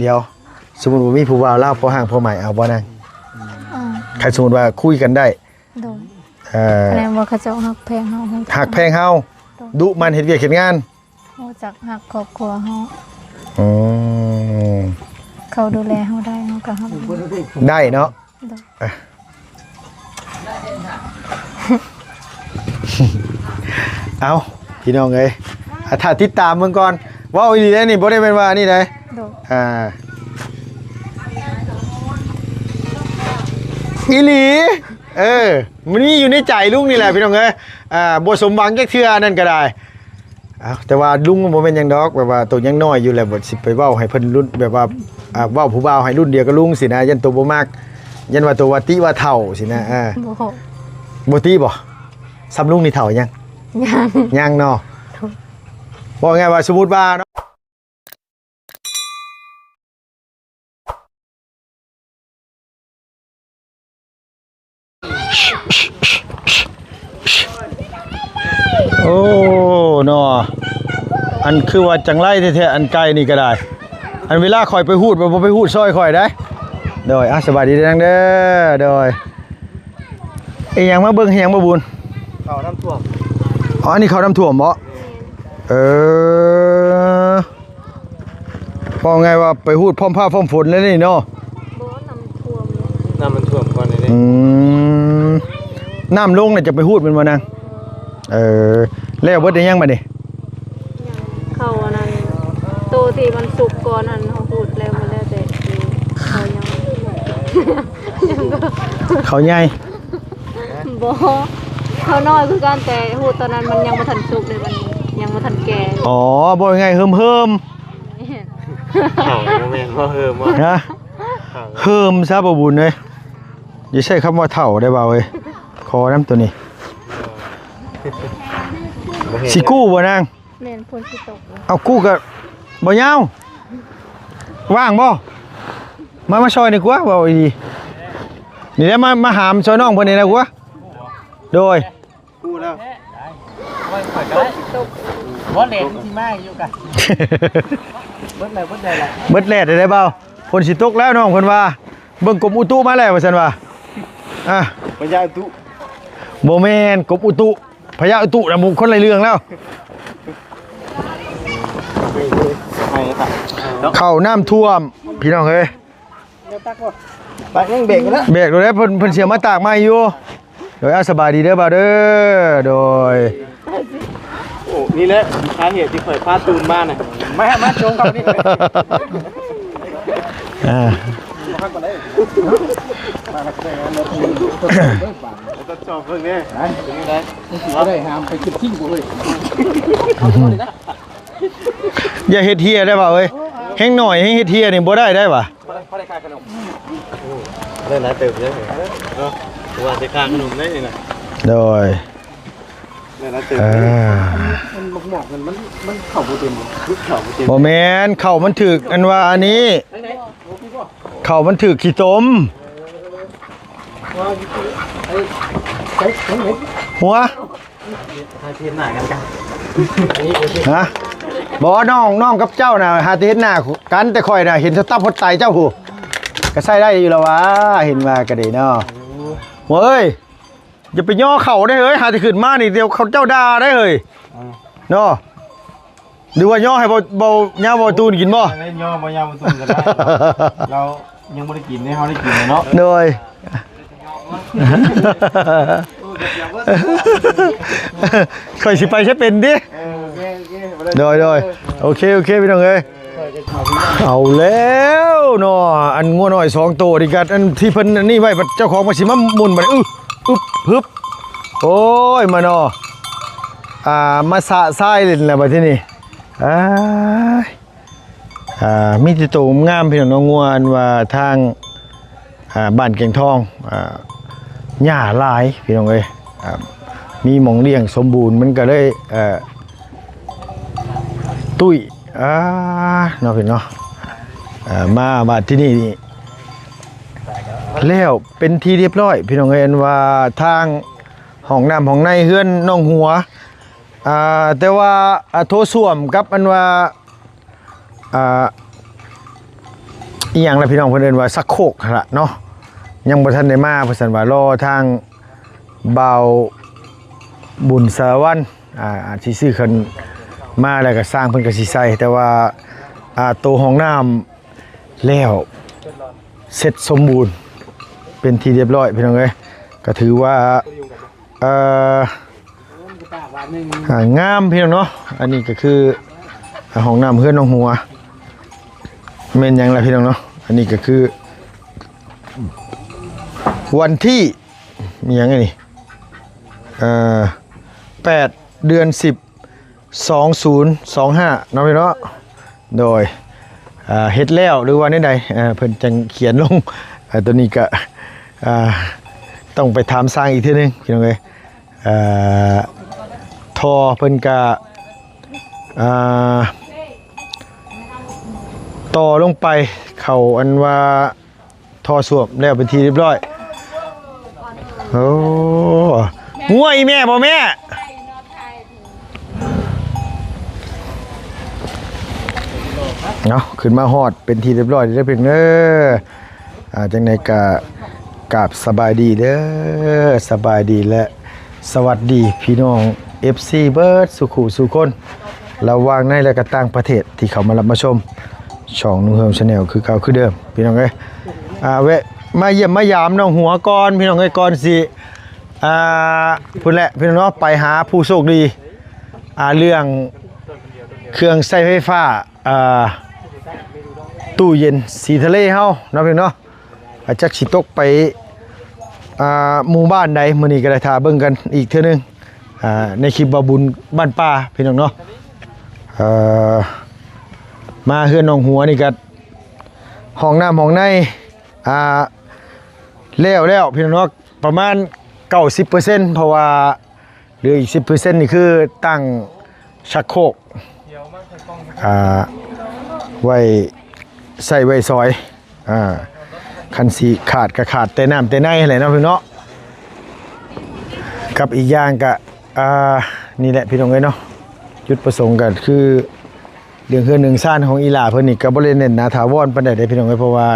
ດຽວ ສົມມຸດວ່າມີຜູ້ບ່າວລາວພໍຮ່າງພໍໝ້າຍ ເອົາບໍ່ນາງ? ອືມ ຄັນສົມມຸດວ່າຄຸຍກັນໄດ້ ໂດຍ ເອີ ຄະແນນວ່າເຂົາເຈົ້າຮັກແພງເຮົາ ຮັກແພງເຮົາ ໂດຍ ດຸໝັ່ນເຮັດວຽກເຮັດງານ ຮູ້ຈັກຮັກຄອບຄົວເຮົາ ອືມ ເຂົາດູແລເຮົາໄດ້ ເຮົາກໍຮັກ ໄດ້ເນາະ ໂດຍ ອ່ະ ເອົ້າ ພີ່ນ້ອງເອີຍ ອ່ະ ຖ້າຕິດຕາມເບິ່ງກ່ອນ ເວົ້າອີ່ຫຼີເດ້ນີ້ ບໍ່ໄດ້ແມ່ນວ່າອັນນີ້ໃດ ໂດຍ ອ່າ ອີ່ຫຼີ ເອີ ມັນມີຢູ່ໃນໃຈລຸງນີ້ແຫຼະ ພີ່ນ້ອງເອີຍ ອ່າ ບໍ່ສົມຫວັງຈັກເທື່ອ ອັນນັ້ນກໍໄດ້. ອ້າວ ແຕ່ວ່າລຸງບໍ່ແມ່ນຫຍັງດອກ ແບບວ່າໂຕຍັງນ້ອຍຢູ່ແຫຼະ ບໍ່ຊິໄປເວົ້າໃຫ້ເພິ່ນລຸ້ນ ແບບວ່າ ອ່າ ເວົ້າຜູ້ບ່າວໃຫ້ລຸ້ນດຽວກັບລຸງຊີ້ນະ ຢ້ານໂຕບໍ່ມັກ ຢ້ານວ່າໂຕວ່າຕິວ່າເຖົ້າຊີ້ນະ. ອ່າ ບໍ່ ບໍ່ຕິບໍ່? ສ່ຳລຸງນີ້ເຖົ້າຍັງ? ຍັງ ຍັງເນາະ. ເວົ້າງ່າຍວ່າ ສົມມຸດວ່າເນາະ ໂອ້ ເນາະ ອັນຄືວ່າຈັງໄລແທ້ໆ ອັນໄກ່ນີ້ກໍໄດ້ ອັນເວລາຂ້ອຍໄປຮູດ ບໍ່ໄປຮູດຊ່ອຍຂ້ອຍໄດ໋. ໂດຍ ອ່າ ສະບາຍດີເດີນາງເດີ ໂດຍ. ອີຫຍັງມາເບິ່ງ ອີຫຍັງມາບຸນ? ເຂົ້ານ້ຳຖ້ວມ. ອໍ ອັນນີ້ເຂົ້ານ້ຳຖ້ວມບໍ? ແມ່ນ. ເອີ ເວົ້າງ່າຍວ່າໄປຮູດພ້ອມຟ້າພ້ອມຝົນແລ້ວນີ້ເນາະ? ບໍ່ ນ້ຳຖ້ວມເລີຍ. ນ້ຳມັນຖ້ວມກ່ອນນີ້. ອືມ ນ້ຳລົງແລ້ວຈະໄປຮູດແມ່ນບໍ່ນາງ? ເອີ ແລ້ວເບິດໄດ້ຍັງບັດນີ້? ຍັງ ເຂົ້າອັນນັ້ນ ໂຕທີ່ມັນສຸກກ່ອນຫັ້ນເຮົາຮູດແລ້ວ ມັນແລ້ວແຕ່ເຂົ້າຍັງ ເຂົ້າໃຫຍ່. ບໍ່ ເຂົ້ານ້ອຍຄືກັນ ແຕ່ຮູດຕອນນັ້ນມັນຍັງບໍ່ທັນສຸກເດ້ ມັນຍັງບໍ່ທັນແກ່. ອໍ ເວົ້າງ່າຍໆ ເຫີມໆ. ແມ່ນ ເຂົ້າບໍ່ແມ່ນ ບໍ່ເຫີມບໍ່? ຮະ? ເຫີມຊະ ບໍ່ບຸນເອີຍ. ຢ່າໃຊ້ຄຳວ່າເຖົ້າໄດ້ບ່າວເອີຍ. ຂໍນຳໂຕນີ້. ບໍ່ເຫັນ ຊິກູ້ບໍ່ນາງ? ແມ່ນ ຝົນຊິຕົກແລ້ວ. ເອົາ ກູ້ກະບໍ່ຍາວ. ວ່າງບໍ່? ມາ ມາຊ່ອຍໜ່ອຍກວ່າ ເວົ້າອີ່ຫຼີ. ນີ້ແຫຼະ ມາ ມາຫາມຊ່ອຍນ້ອງເພິ່ນນີ້ນະກວ່າ. ໂດຍ ກູ້ແລ້ວ. ບໍ່ແລ່ນຊິມາຢູ່ກະ ເບິດແລ້ວ ເບິດແລ້ວ ເບິດແລ້ວໄດ້ບ່າວ. ຝົນຊິຕົກແລ້ວ ນ້ອງເພິ່ນວ່າ ເບິ່ງກົມອຸຕຸມາແລ້ວວ່າຊັ້ນວ່າ. ອ່າ ພະຍາອຸຕຸ. ບໍ່ແມ່ນ ກົມອຸຕຸ ພະຍາອຸຕຸນະ ຄົນລະເລື່ອງແລ້ວ. ເຂົ້ານ້ຳຖ້ວມ ພີ່ນ້ອງເອີຍ. ຕັກຍັງແບກຢູ່ນະ ແບກໂລດແລ້ວ ເພິ່ນ ເພິ່ນຊິເອົາມາຕາກໃໝ່ຢູ່. ໂດຍ ອ່າ ສະບາຍດີເດີບ່າວເດີ ໂດຍ. ໂອ້ ນີ້ແຫຼະສາເຫດທີ່ຂ້ອຍພາຕູນມານະ ມາ ມາໂຈງເຂົ້ານີ້. ອ່າ ມາແລ້ວ ມາແລ້ວ ມາແລ້ວ ທົດສອບເບິ່ງເດ້ ເປັນຈັ່ງໃດ? ບໍ່ໄດ້ຫາມໄປເກັບສິ່ງບໍ່ເລີຍ. ຢ່າເຮັດເຮຍໄດ້ບ່າວເອີຍ ແຮງໜ້ອຍແຮງເຮັດເຮຍນີ້ບໍ່ໄດ້ໄດ໋ຫວາ. ພໍໄດ້ ພໍໄດ້ຄ່າຂະໜົມ ໄດ້ຫຼາຍເຕີບເດ້ເນາະ ວ່າແຕ່ຄ່າຂະໜົມໄດ້ນີ້ນະ. ໂດຍ ໄດ້ຫຼາຍເຕີບ. ເອີ ມັນໝອກໆ ມັນ ມັນ ມັນເຂົ້າບໍ່ເຕັມ ເຂົ້າບໍ່ເຕັມ. ບໍ່ແມ່ນ ເຂົ້າມັນຖືກ ອັນວ່າອັນນີ້ ເຂົ້າມັນຖືກຂີ້ຕົມ ຫົວ ຫາເຮັດໜ້າກັນ ຮະ? ບໍ່ ນ້ອງ ນ້ອງກັບເຈົ້ານະ ຫາແຕ່ເຫັນໜ້າກັນ ແຕ່ຂ້ອຍນະ ເຫັນສະຕັບຫົວໃຈເຈົ້າພຸ້ນ ກໍໃຊ້ໄດ້ຢູ່ລະຫວາ ເຫັນວ່າກໍດີເນາະ. ຫົວເອີຍ ຢ່າໄປຍໍເຂົາເດ້ເຮີ້ຍ ຫາແຕ່ຂຶ້ນມານີ້ ດຽວເຂົາເຈົ້າດ່າໄດ້ເຮີ້ຍ ເນາະ. ຫຼືວ່າຍໍໃຫ້ເບົາ ເບົາຍາວເບົາຕູນກິນບໍ່? ໄດ້ຍໍເບົາຍາວເບົາຕູນກໍໄດ້ ລາວຍັງບໍ່ໄດ້ກິນເດ້ ເຮົາໄດ້ກິນແລ້ວເນາະ. ໂດຍ ຂ້ອຍຊິໄປໃຊ້ເປັນຕິ. ເອີ ໂອເຄ ໂອເຄ ໂດຍ ໂດຍ ເອີ ໂອເຄ ໂອເຄ ພີ່ນ້ອງເອີຍ. ເອົາແລ້ວເນາະ ອັນງົວນ້ອຍສອງໂຕນີ້ກັນ ອັນທີ່ເພິ່ນອັນນີ້ໄວ້ ເຈົ້າຂອງມັນຊິມາໝຸນບັດ ອຶບ ອຶບ ຮຶບ ໂອ້ຍ ມາເນາະ ອ່າ ມາສະຊາຍຫຼິ້ນແລ້ວບັດທີນີ້. ອ້າຍ ອ່າ ມີແຕ່ໂຕງາມໆ ພີ່ນ້ອງເນາະ ງົວ ອັນວ່າທາງ ອ່າ ບ້ານແກ່ງທອງ ອ່າ ຫຍ້າຫຼາຍ ພີ່ນ້ອງເອີຍ ອ່າ ມີໝ່ອງລ້ຽງສົມບູນ ມັນກໍເລີຍ ເອີ ຕຸ້ຍ ອ່າ ເນາະ ພີ່ນ້ອງເນາະ ອ່າ ມາບາດທີນີ້ນີ້ ແລ້ວເປັນທີ່ຮຽບຮ້ອຍ ພີ່ນ້ອງເອີຍ ອັນວ່າທາງຫ້ອງນ້ຳຫ້ອງໃນເຮືອນນ້ອງຫົວ ອ່າ ແຕ່ວ່າ ອ່າ ໂຖສ້ວມກັບອັນວ່າ ອ່າ ອີ່ຫຍັງລະພີ່ນ້ອງ ເພິ່ນເອີ້ນວ່າຊັກໂຄກຫັ້ນລະເນາະ ຍັງບໍ່ທັນໄດ້ມາ ເພິ່ນວ່າລໍທາງບ່າວບຸນສາລະວັນ ອ່າ ອາດຊິຊື້ຂຶ້ນມາແລ້ວກໍຊ່າງເພິ່ນກໍຊິໃສ່ ແຕ່ວ່າ ອ່າ ໂຕຫ້ອງນ້ຳແລ້ວ ເສັດສົມບູນເປັນທີ່ຮຽບຮ້ອຍພີ່ນ້ອງເອີຍ ກໍຖືວ່າ ເອີ ອ່າ ງາມພີ່ນ້ອງເນາະ ອັນນີ້ກໍຄື ອ່າ ຫ້ອງນ້ຳເຮືອນໜອງຫົວ ແມ່ນຫຍັງລະພີ່ນ້ອງເນາະ ອັນນີ້ກໍຄື ວັນທີ ອີ່ຫຍັງອັນນີ້ ເອີ ແປດ ເດືອນສິບ ສອງສູນສອງຫ້າເນາະພີ່ເນາະ ໂດຍ ອ່າ ເຮັດແລ້ວ ຫຼືວ່າແນວໃດ ເອີ ເພິ່ນຈັ່ງຂຽນລົງ ເອີ ຕົວນີ້ກະ ອ່າ ຕ້ອງໄປຖາມຊ່າງອີກເທື່ອໜຶ່ງພີ່ນ້ອງເອີຍ ເອີ ທໍ່ເພິ່ນກະ ອ່າ ຕໍ່ລົງໄປເຂົ້າອັນວ່າ ທໍ່ສ້ວມແລ້ວເປັນທີ່ຮຽບຮ້ອຍ ໂອ້ ງົວອີແມ່ບໍ່ແມ່ ເນາະ ຂຶ້ນມາຮອດເປັນທີ່ຮຽບຮ້ອຍເດີພີ່ນ້ອງເດີ ອ່າ ຈັ່ງໃດກະກາບສະບາຍດີເດີ ສະບາຍດີ ແລະ ສະຫວັດດີພີ່ນ້ອງເອັຟຊີເບິດສູ່ຄູ່ສູ່ຄົນ ລະຫວ່າງໃນ ແລະ ກະຕ່າງປະເທດ ທີ່ເຂົ້າມາຮັບມາຊົມຊ່ອງໜຸ່ມເຮືອມແຊນແນວຄືເກົ່າຄືເດີມພີ່ນ້ອງເອີຍ ອ່າ ແວະມາຢ້ຽມມາຢາມໜອງຫົວກ່ອນພີ່ນ້ອງເອີຍ ກ່ອນຊິ ອ່າ ພຸ້ນແຫຼະພີ່ນ້ອງເນາະ ໄປຫາຜູ້ໂຊກດີ ອ່າ ເລື່ອງເຄື່ອງໃຊ້ໄຟຟ້າ ອ່າ ຕູ້ເຢັນສີທະເລເຮົາເນາະພີ່ນ້ອງເນາະ ອ່າ ຈັກຊິຕົກໄປ ອ່າ ໝູ່ບ້ານໃດ ມື້ນີ້ກໍໄດ້ຖ້າເບິ່ງກັນອີກເທື່ອໜຶ່ງ ອ່າ ໃນຄລິບບ່າວບຸນບ້ານປ່າພີ່ນ້ອງເນາະ ເອີ ມາເຮືອນໜອງຫົວນີ້ກໍຫ້ອງນ້ຳຫ້ອງໃນ ອ່າ ແລ້ວແລ້ວພີ່ນ້ອງເນາະ ປະມານເກົ້າສິບເປີເຊັນ ເພາະວ່າ ເຫຼືອອີກສິບເປີເຊັນນີ້ຄືຕັ້ງຊັກໂຄກ ອ່າ ໄວ້ໃຊ້ໄວ້ສອຍ ອ່າ ຄັນຊິຂາດກໍຂາດແຕ່ນ້ຳແຕ່ໃນຫັ້ນແຫຼະເນາະພີ່ນ້ອງເນາະ ກັບອີກຢ່າງກໍ ອ່າ ນີ້ແຫຼະພີ່ນ້ອງເອີຍເນາະ ຈຸດປະສົງກໍຄື ເລື່ອງເຮືອນເລື່ອງຊານຂອງອີ່ຫຼ້າເພິ່ນນີ້ກໍບໍ່ໄດ້ແໜ້ນໜາຖາວອນປານໃດເດ້ພີ່ນ້ອງເອີຍ ເພາະວ່າ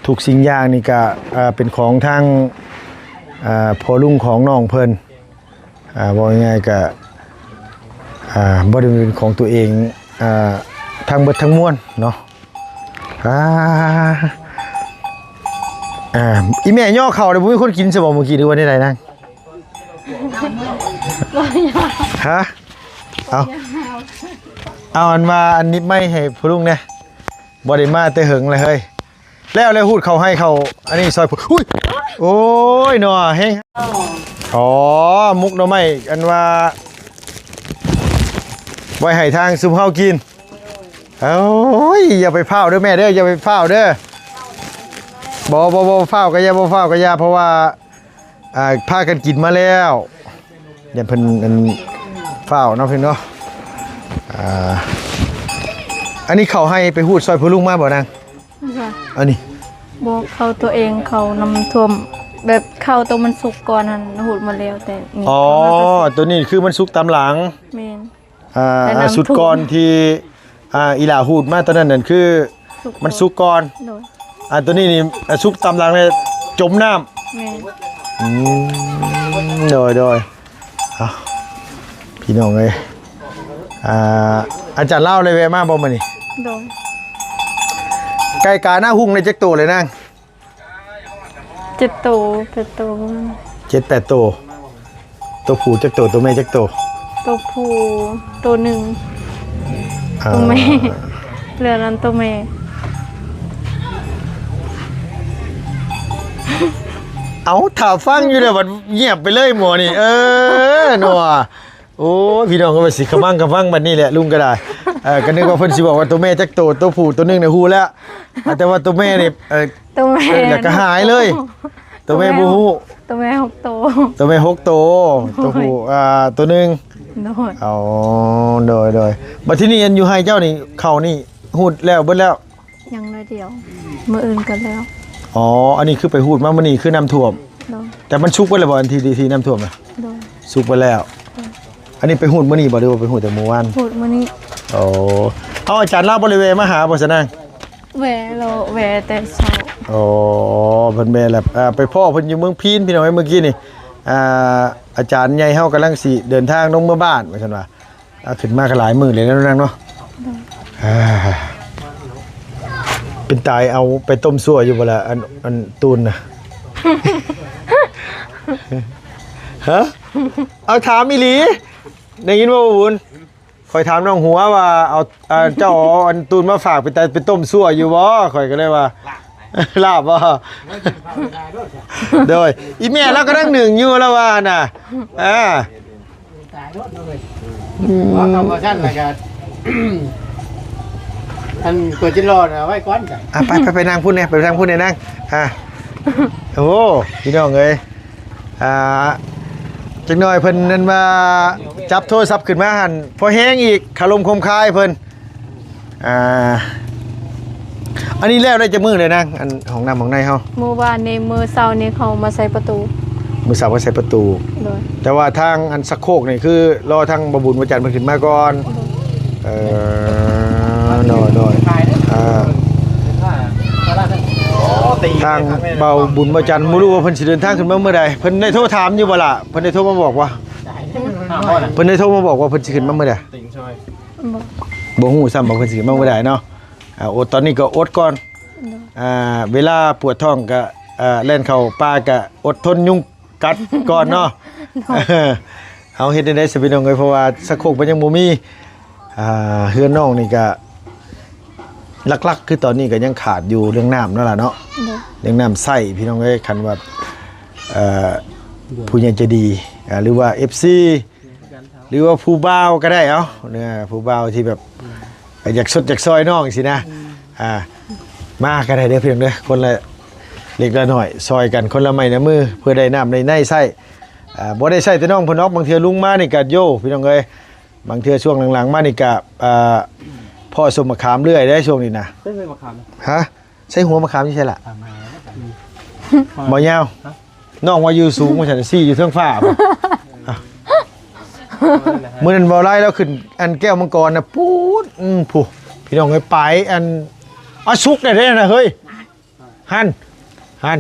ທຸກສິ່ງຢ່າງນີ້ກໍ ອ່າ ເປັນຂອງທາງ ອ່າ ພໍ່ລຸງຂອງນ້ອງເພິ່ນ ອ່າ ເວົ້າງ່າຍໆກໍ ອ່າ ບໍ່ໄດ້ເປັນຂອງຕົວເອງ ອ່າ ທັງເບິດທັງມວນເນາະ ອ່າ ອ່າ ອີ່ແມ່ຍໍເຂົ້າເດ້ ບໍ່ມີຄົນກິນຊະບໍ່ມື້ກີ້ ຫຼືວ່າແນວໃດນາງ? ຮະ? ເອົາ ເອົາອັນວ່າອັນໜີບໄມ້ໃຫ້ພໍ່ລຸງແດ່ ບໍ່ໄດ້ມາແຕ່ເຫິງແລ້ວເຮີ້ຍ ແລ້ວ ແລ້ວຮູດເຂົ້າໄຮ່ເຂົ້າອັນນີ້ຊ່ອຍ ອຸ້ຍ ໂອ້ຍ ໜໍ່ແຮງ ອໍ ໝົກໜໍ່ໄມ້ ອັນວ່າໄວ້ໃຫ້ທາງຊຸມເຮົາກິນ ໂອ້ຍ ຢ່າໄປຟ້າວເດີແມ່ເດີ ຢ່າໄປຟ້າວເດີ ບໍ່ ບໍ່ ບໍ່ຟ້າວກໍຢ່າ ບໍ່ຟ້າວກໍຢ່າ ເພາະວ່າ ອ່າ ພາກັນກິນມາແລ້ວ ຢ້ານເພິ່ນ ອັນ ຟ້າວເນາະ ພີ່ນ້ອງເນາະ ອ່າ ອັນນີ້ເຂົ້າໄຮ່ໄປຮູດຊ່ອຍພໍ່ລຸງມາບໍ່ນາງ? ອັນນີ້ ບໍ່ ເຂົ້າຕົວເອງ ເຂົ້ານ້ຳຖ້ວມ ແບບເຂົ້າໂຕມັນສຸກກ່ອນຫັ້ນ ຮູດໝົດແລ້ວ ແຕ່ນີ້ ອໍ ເຂົ້າມາແຕ່ ໂຕນີ້ຄືມັນສຸກຕາມຫຼັງ ແມ່ນ ອ່າ ຊຸດກ່ອນທີ່ ອ່າ ອີ່ຫຼ້າຮູດມາຕອນນັ້ນນັ້ນຄື ສຸກ ມັນສຸກກ່ອນ ໂດຍ ອ່າ ຕົວນີ້ນີ້ ອ່າ ສຸກຕາມຫຼັງເລີຍ ຈົມນ້ຳ ແມ່ນ ອືມ ໂດຍ ໂດຍ ເອົາ ພີ່ນ້ອງເອີຍ ອ່າ ອາຈານລາວໄດ້ແວະມາບໍ່ມື້ນີ້? ໂດຍ ໄກ່ກາໜ້າຮຸ່ງໄດ້ຈັກໂຕເລີຍນາງ? ເຈັດໂຕ ແປດໂຕ ປະມານ ເຈັດແປດໂຕ ໂຕຜູ້ຈັກໂຕ ໂຕແມ່ຈັກໂຕ? ໂຕຜູ້ໂຕໜຶ່ງ ອ່າ ໂຕແມ່ ເຫຼືອນັ້ນໂຕແມ່ ເອົ້າ ຖ້າຟັງຢູ່ແລ້ວບັດງຽບໄປເລີຍໝໍນີ້ ເອີ ເນາະ. ໂອ້ຍ ພີ່ນ້ອງເອີຍ ວ່າຊິຂະມັງຂະມັງບັດນີ້ແຫຼະ ລຸງກໍໄດ້ ເອີ ກໍນຶກວ່າເພິ່ນຊິບອກວ່າໂຕແມ່ຈັກໂຕ ໂຕຜູ້ໂຕໜຶ່ງນະຮູ້ແລ້ວ ແຕ່ວ່າໂຕແມ່ນີ້ ເອີ ໂຕແມ່ ເອີ ແລ້ວກໍຫາຍເລີຍ ໂຕແມ່ບໍ່ຮູ້ ໂຕແມ່ຫົກໂຕ ໂຕແມ່ຫົກໂຕ ໂຕຜູ້ ອ່າ ໂຕໜຶ່ງ ໂດຍ ອໍ ໂດຍ ໂດຍ ບັດທີນີ້ອັນຢູ່ໄຮ່ເຈົ້ານີ້ ເຂົ້ານີ້ຮູດແລ້ວເບິດແລ້ວ? ຍັງໜ້ອຍດຽວ ມື້ອື່ນກໍແລ້ວ ອໍ ອັນນີ້ຄືໄປຮູດມາມື້ນີ້ຄືນ້ຳຖ້ວມ ໂດຍ ແຕ່ມັນສຸກເບິດແລ້ວບໍ່ ອັນທີ່ ທີ່ນ້ຳຖ້ວມນະ? ໂດຍ ສຸກເບິດແລ້ວ ໂດຍ ອັນນີ້ໄປຮູດມື້ນີ້ບໍ່ ຫຼືວ່າໄປຮູດແຕ່ມື້ວານ? ຮູດມື້ນີ້ ໂອ້ ເອົາ ອາຈານລາວບໍ່ໄດ້ແວ່ມາຫາບໍ່ຊະນາງ? ແວ່ ລາວແວ່ແຕ່ເຊົ້າ. ອໍ ເພິ່ນແວ່ແລ້ວ ອ່າ ໄປພໍ້ເພິ່ນຢູ່ເມືອງພີນ ພີ່ນ້ອງເອີຍ ມື້ກີ້ນີ້. ອ່າ ອາຈານໃຫຍ່ເຮົາກຳລັງຊິເດີນທາງລົງເມືອບ້ານ ວ່າຊັ້ນວ່າ. ອ່າ ຂຶ້ນມາກໍຫຼາຍມື້ແລ້ວນາງເນາະ. ອ່າ ເປັນຕາຍເອົາໄປຕົ້ມຊົ່ວຢູ່ບໍ່ລະ ອັນ ອັນຕູນນະ? ຮະ? ເອົາ ຖາມອີ່ຫຼີ ໄດ້ຍິນບໍ່ ບຸນ? ຂ້ອຍຖາມນ້ອງຫົວວ່າ ເອົາ ເຈົ້າເອົາອັນຕູນມາຝາກ ເປັນຕາໄປຕົ້ມຊົ່ວຢູ່ບໍ່? ຂ້ອຍກໍເລີຍວ່າ ລາບບໍ່? ໂດຍ ອີ່ແມ່ລາວກຳລັງໜຶ້ງຢູ່ ລາວວ່ານະ. ອ່າ ຕາຍໂລດເນາະເອີຍ. ອືມ ວ່າຄຳວ່າຊັ້ນລະກະ ອັນກວດຈິນລໍນະ ເອົາໄວ້ກ່ອນກະ. ອ່ະ ໄປ ໄປ ໄປນັ່ງພຸ້ນແດ່ ໄປນັ່ງພຸ້ນແດ່ນາງ. ອ່າ ໂອ້ ພີ່ນ້ອງເອີຍ ອ່າ ຈັກໜ້ອຍເພິ່ນນັ້ນວ່າ ຈັບໂທລະສັບຂຶ້ນມາຫັ້ນ ພໍແຮງອີກ ຄາລົມຄົມຄາຍເພິ່ນ. ອ່າ ອັນນີ້ແລ້ວໄດ້ຈັກມື້ແລ້ວນາງ ອັນຫ້ອງນ້ຳຫ້ອງໃນເຮົາ? ມື້ວານນີ້ ມື້ເຊົ້ານີ້ເຂົາມາໃສ່ປະຕູ. ມື້ເຊົ້າມາໃສ່ປະຕູ. ໂດຍ ແຕ່ວ່າທາງອັນຊັກໂຄກນີ້ ຄືລໍທາງບ່າວບຸນບ່າວຈັນເພິ່ນຂຶ້ນມາກ່ອນ. ໂດຍ ເອີ ໂດຍ ໂດຍ ອ່າ ທາງບ່າວບຸນບ່າວຈັນ ບໍ່ຮູ້ວ່າເພິ່ນຊິເດີນທາງຂຶ້ນມາມື້ໃດ? ເພິ່ນໄດ້ໂທຖາມຢູ່ບໍ່ລະ? ເພິ່ນໄດ້ໂທມາບອກບໍ່? ເພິ່ນໄດ້ໂທມາບອກວ່າເພິ່ນຊິຂຶ້ນມາມື້ໃດ? ບໍ່ ບໍ່ຮູ້ຊ້ຳວ່າເພິ່ນຊິມາມື້ໃດເນາະ. ອ່າ ອົດ ຕອນນີ້ກໍອົດກ່ອນ. ໂດຍ ອ່າ ເວລາປວດທ້ອງກໍ ອ່າ ແລ່ນເຂົ້າປ່າກໍອົດທົນຍຸງກັດກ່ອນເນາະ. ໂດຍ ເຮົາເຮັດແນວໃດຊະພີ່ນ້ອງເອີຍ ເພາະວ່າສະໂຄກມັນຍັງບໍ່ມີ. ອ່າ ເຮືອນນ້ອງນີ້ກໍຫຼັກໆ ຄືຕອນນີ້ກໍຍັງຂາດຢູ່ເລື່ອງນ້ຳນັ້ນລະເນາະ. ໂດຍ ເລື່ອງນ້ຳໃຊ້ພີ່ນ້ອງເອີຍ ຄັນວ່າ ເອີ ຜູ້ໃຫຍ່ໃຈດີ ອ່າ ຫຼືວ່າເອັຟຊີ ຫຼືວ່າຜູ້ບ່າວກໍໄດ້ ເອົາ ເອີ ຜູ້ບ່າວທີ່ແບບ ອືມ ຢາກຊົດຢາກຊ່ອຍນ້ອງຊີ້ນະ. ອືມ ອ່າ ມາກໍໄດ້ເດີພີ່ນ້ອງເດີ ຄົນລະເລັກລະນ້ອຍ ຊ່ອຍກັນຄົນລະໄມ້ລະມື ເພື່ອໄດ້ນ້ຳໄດ້ໃນໃຊ້. ອ່າ ບໍ່ໄດ້ໃຊ້ແຕ່ນ້ອງເພິ່ນດອກ ບາງເທື່ອລຸງມານີ້ກໍໂຢ ພີ່ນ້ອງເອີຍ ບາງເທື່ອຊ່ວງຫຼັງໆມານີ້ກໍ ອ່າ ພໍ້ສົ້ມມະຂາມເລື້ອຍເດ້ຊ່ວງນີ້ນະ. ເປັນໄງມະຂາມ? ຮະ? ໃສ່ຫົວມະຂາມຢູ່ໃສລະ? ບໍ່ຍາວ ຮະ? ນ້ອງວ່າຢູ່ສູງວ່າຊັ້ນ ຊີ້ຢູ່ເທິງຟ້າພຸ້ນ. ມື້ນັ້ນບໍ່ໄລ່ລາວຂຶ້ນອັນແກ້ວມັງກອນນະ ປູດ ອືມ ຜູ້ ພີ່ນ້ອງເອີຍ ໄປອັນ ອາ ສຸກໄດ້ເດ້ນະເຮີ້ຍ ຫັ້ນ ຫັ້ນ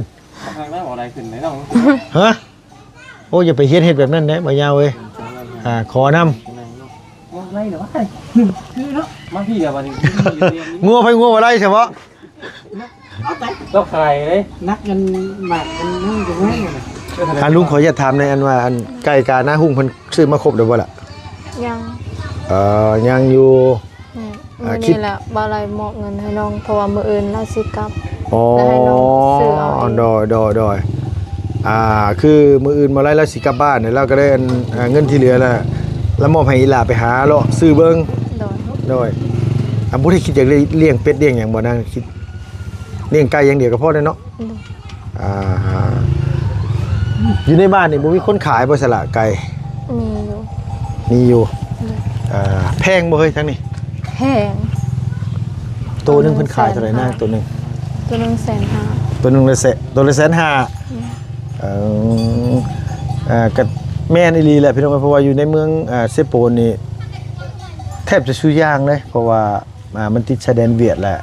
ທາງນັ້ນບໍ່ໄດ້ຂຶ້ນເດ້ນ້ອງ. ຮະ? ໂອ້ ຢ່າໄປຮຽນເຮັດແບບນັ້ນເດ້ ບໍ່ຍາວເອີຍ. ອ່າ ຂໍນຳ ບໍ່ໄດ້ດອກ ຄືເນາະ ມາພີ້ລະບັດນີ້ ງົວໄປງົວບໍ່ໄດ້ສະເພາະ ເອົາໄປ ດອກໄຂ່ເດ້ ນັກກັນໝາກກັນນັ້ນກໍແມ່ນນະ. ອ່າ ລຸງ ຂໍອະນຸຍາດຖາມແດ່ ອັນວ່າ ອັນ ໄກ່ການາຮຸ້ງເພິ່ນຊື້ມາຄົບແລ້ວບໍ່ລະ? ຍັງ ເອີ ຍັງຢູ່. ແມ່ນ ມື້ນີ້ລະ ບ່າວໄລ່ມອບເງິນໃຫ້ນ້ອງ ເພາະວ່າມື້ອື່ນລາວຊິກັບ. ອໍ ແລ້ວໃຫ້ນ້ອງຊື້ເອົາເອງ. ໂດຍ ໂດຍ ໂດຍ ອ່າ ຄືມື້ອື່ນບ່າວໄລ່ລາວຊິກັບບ້ານ ແລ້ວລາວກໍໄດ້ອັນ ອ່າ ເງິນທີ່ເຫຼືອລະ ລາວມອບໃຫ້ອີ່ຫຼ້າໄປຫາເລາະຊື້ເບິ່ງ. ໂດຍ ໂດຍ ອ່າ ບໍ່ໄດ້ຄິດຢາກລ້ຽງເປັດລ້ຽງຫຍັງບໍ່ນາງ? ຄິດລ້ຽງໄກ່ຢ່າງດຽວກໍພໍແລ້ວເນາະ. ໂດຍ ອ່າ ຢູ່ໃນບ້ານນີ້ບໍ່ມີຄົນຂາຍບໍ່ສະລະໄກ່? ມີຢູ່ ມີຢູ່. ໂດຍ ອ່າ ແພງບໍ່ເຮີ້ຍທາງນີ້? ແພງ. ໂຕໜຶ່ງເພິ່ນຂາຍເທົ່າໃດນະ? ໂຕໜຶ່ງ ໂຕໜຶ່ງແສນຫ້າ. ໂຕໜຶ່ງລະແສນ ໂຕລະແສນຫ້າ. ແມ່ນ. ເອີ ອ່າ ກໍແມ່ນອີ່ຫຼີແຫຼະພີ່ນ້ອງ ເພາະວ່າຢູ່ໃນເມືອງ ອ່າ ເຊໂປນນີ້ແທບຈະສູ່ຢ່າງເລີຍ ເພາະວ່າ ອ່າ ມັນຕິດຊາຍແດນຫວຽດແຫຼະ.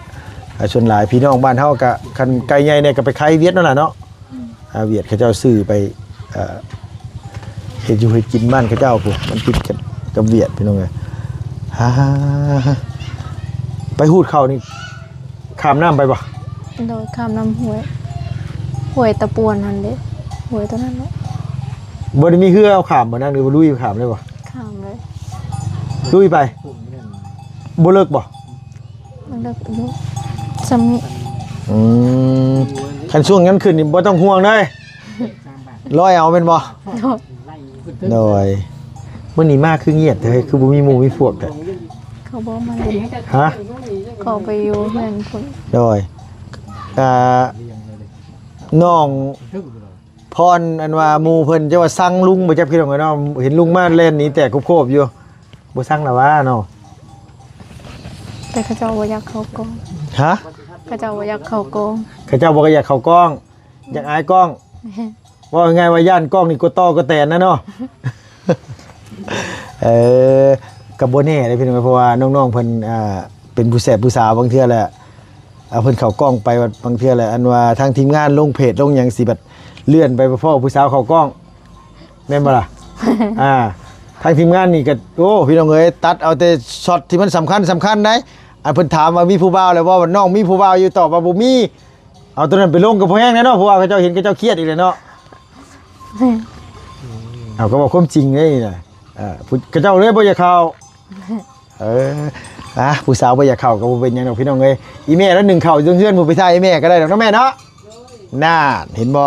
ອ່າ ສ່ວນຫຼາຍພີ່ນ້ອງບ້ານເຮົາກໍ ຄັນໄກ່ໃຫຍ່ແດ່ກໍໄປຂາຍຫວຽດນັ້ນລະເນາະ. ອືມ ອ່າ ຫວຽດເຂົາເຈົ້າຊື້ໄປ ເອີ ເຮັດຢູ່ເຮັດກິນບ້ານເຂົາເຈົ້າພຸ້ນ ມັນຕິດກັນກັບຫວຽດພີ່ນ້ອງເອີຍ. ຫາ ໄປຫູດເຂົ້ານີ້ຂ້າມນ້ຳໄປບໍ່? ໂດຍ ຂ້າມນ້ຳຫ້ວຍ ຫ້ວຍຕະປວນຫັ້ນເດ້ ຫ້ວຍຕົວນັ້ນແຫຼະ. ບໍ່ໄດ້ມີເຮືອເອົາຂ້າມບໍ່ນາງ ຫຼືວ່າລຸຍຂ້າມເລີຍບໍ່? ຂ້າມເລີຍ. ລຸຍໄປ ບໍ່ເລິກບໍ່? ມັນເລິກຢູ່ຊ່ຳນີ້. ອືມ ຄັນຊ່ວງຍາມຂຶ້ນນີ້ບໍ່ຕ້ອງຫ່ວງເລີຍ ລອຍເອົາແມ່ນບໍ່? ໂດຍ ໂດຍ. ມື້ນີ້ມາຄືງຽບແທ້ ຄືບໍ່ມີໝູ່ມີພວກແທ້? ເຂົາບໍ່ມາເລີຍ. ຮະ? ເຂົາໄປຢູ່ເຮືອນພຸ້ນ. ໂດຍ ອ່າ ນ້ອງພອນ ອັນວ່າໝູ່ເພິ່ນຈະວ່າຊັງລຸງບໍ່ຈັກພີ່ນ້ອງເອີຍເນາະ ເຫັນລຸງມາແລ່ນໜີແຕກໂຄບໆຢູ່. ບໍ່ຊັງລະຫວາເນາະ ແຕ່ເຂົາເຈົ້າບໍ່ຢາກເຂົ້າກ້ອງ. ຮະ? ເຂົາເຈົ້າບໍ່ຢາກເຂົ້າກ້ອງ. ເຂົາເຈົ້າບໍ່ຢາກເຂົ້າກ້ອງ ຢາກອາຍກ້ອງ. ແມ່ນ. ເວົ້າງ່າຍໆວ່າຢ້ານກ້ອງນີ້ກົວຕໍ່ກົວແຕນນະເນາະ. ເອີ ກໍບໍ່ແນ່ເດ້ພີ່ນ້ອງ ເພາະວ່ານ້ອງໆເພິ່ນ ອ່າ ເປັນຜູ້ແສບຜູ້ສາວ ບາງເທື່ອແຫຼະ ເອົາເພິ່ນເຂົ້າກ້ອງໄປ ບັດບາງເທື່ອແຫຼະ ອັນວ່າທາງທີມງານລົງເພຈລົງຫຍັງຊິບັດເລື່ອນໄປພໍ້ຜູ້ສາວເຂົ້າກ້ອງ ແມ່ນບໍ່ລະ? ອ່າ ທາງທີມງານນີ້ກໍ ໂອ້ ພີ່ນ້ອງເອີຍ ຕັດເອົາແຕ່ຊັອດທີ່ມັນສຳຄັນ ສຳຄັນໄດ໋. ອັນເພິ່ນຖາມວ່າມີຜູ້ບ່າວແລ້ວບໍ່ ນ້ອງມີຜູ້ບ່າວຢູ່ ຕອບວ່າບໍ່ມີ. ເອົາໂຕນັ້ນໄປລົງກໍພໍແຮງແລ້ວເນາະ ເພາະວ່າເຂົາເຈົ້າເຫັນ ເຂົາເຈົ້າຄຽດອີກແລ້ວເນາະ. ເອົາ ກໍເວົ້າຄວາມຈິງເດ້ນີ້ນະ. ເອີ ເຂົາເຈົ້າເລີຍບໍ່ຢາກເຂົ້າ. ເອີ ອ່າ ຜູ້ສາວບໍ່ຢາກເຂົ້າກໍບໍ່ເປັນຫຍັງດອກ ພີ່ນ້ອງເອີຍ. ອີແມ່ລະໜຶ້ງເຂົ້າຢູ່ເທິງເຮືອນ ຜູ້ໄປຖ້າອີແມ່ກໍໄດ້ດອກເນາະແມ່ເນາະ. ນັ້ນ ເຫັນບໍ່?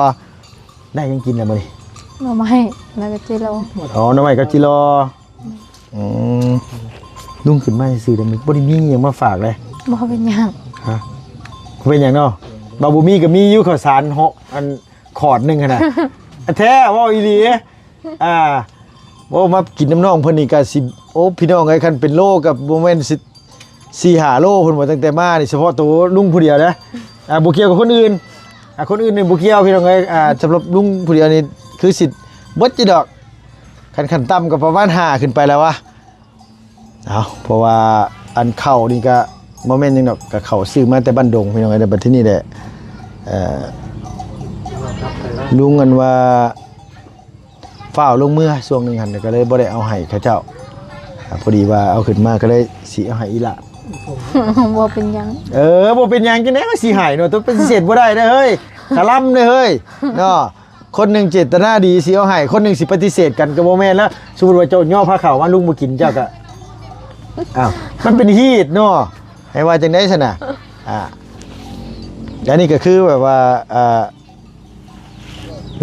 ໄດ້ຫຍັງກິນລະມື້ນີ້? ໜໍ່ໄມ້ ແລ້ວກໍຈິໂລ. ອໍ ໜໍ່ໄມ້ກັບຈິໂລ. ອືມ ລຸງຂຶ້ນມາຊື່ໆ ບໍ່ໄດ້ມີຫຍັງມາຝາກເລີຍ. ບໍ່ເປັນຫຍັງ. ຮະ? ບໍ່ເປັນຫຍັງເນາະ. ບໍ່ ບໍ່ມີກໍມີຢູ່ ເຂົ້າສານເນາະ ອັນ ຂອດໜຶ່ງຫັ້ນນະ. ແທ້ ເວົ້າອີ່ຫຼີ. ອ່າ ໂອ້ ມາກິນນຳນ້ອງເພິ່ນນີ້ກະຊິ ໂອ້ ພີ່ນ້ອງເອີຍ ຄັນເປັນໂລກະບໍ່ແມ່ນຊິ ສີ່ຫ້າໂລ ເພິ່ນວ່າ ຕັ້ງແຕ່ມານີ້ ສະເພາະໂຕລຸງຜູ້ດຽວເດ້. ອ່າ ບໍ່ກ່ຽວກັບຄົນອື່ນ. ອ່າ ຄົນອື່ນນີ້ບໍ່ກ່ຽວ ພີ່ນ້ອງເອີຍ. ອ່າ ສຳລັບລຸງຜູ້ດຽວນີ້ຄືຊິເບິດຢູ່ດອກ. ຄັນ ຂັ້ນຕ່ຳກໍປະມານຫ້າຂຶ້ນໄປແລ້ວວະ. ເອົາ ເພາະວ່າອັນເຂົ້ານີ້ກະບໍ່ແມ່ນຫຍັງດອກ ກະເຂົ້າຊື້ມາແຕ່ບ້ານດົງ ພີ່ນ້ອງເອີຍ. ແຕ່ບັດທີນີ້ແຫຼະ ເອີ ລຸງອັນວ່າ ຟ້າວລົງເມືອຊ່ວງໜຶ່ງຫັ້ນ ກໍເລີຍບໍ່ໄດ້ເອົາໃຫ້ເຂົາເຈົ້າ. ອ່າ ພໍດີວ່າເອົາຂຶ້ນມາກໍເລີຍຊິເອົາໃຫ້ອີ່ຫຼ້າ. ບໍ່ເປັນຫຍັງ. ເອີ ບໍ່ເປັນຫຍັງ ຈັ່ງໃດກໍຊິໃຫ້ເນາະ. ໂຕປະຕິເສດບໍ່ໄດ້ເດີເຮີ້ຍ ຄະລຳເດີເຮີ້ຍ ເນາະ. ຄົນໜຶ່ງເຈດຕະນາດີຊິເອົາໃຫ້ ຄົນໜຶ່ງຊິປະຕິເສດກັນກໍບໍ່ແມ່ນລະ. ສົມມຸດວ່າເຈົ້າຍໍພາເຂົ້າມາ ລຸງບໍ່ກິນ ເຈົ້າກໍ ອ້າວ ມັນເປັນຮີດເນາະ ໃຫ້ວ່າຈັ່ງໃດຊັ້ນນະ. ອ່າ ອັນນີ້ກໍຄືແບບວ່າ ອ່າ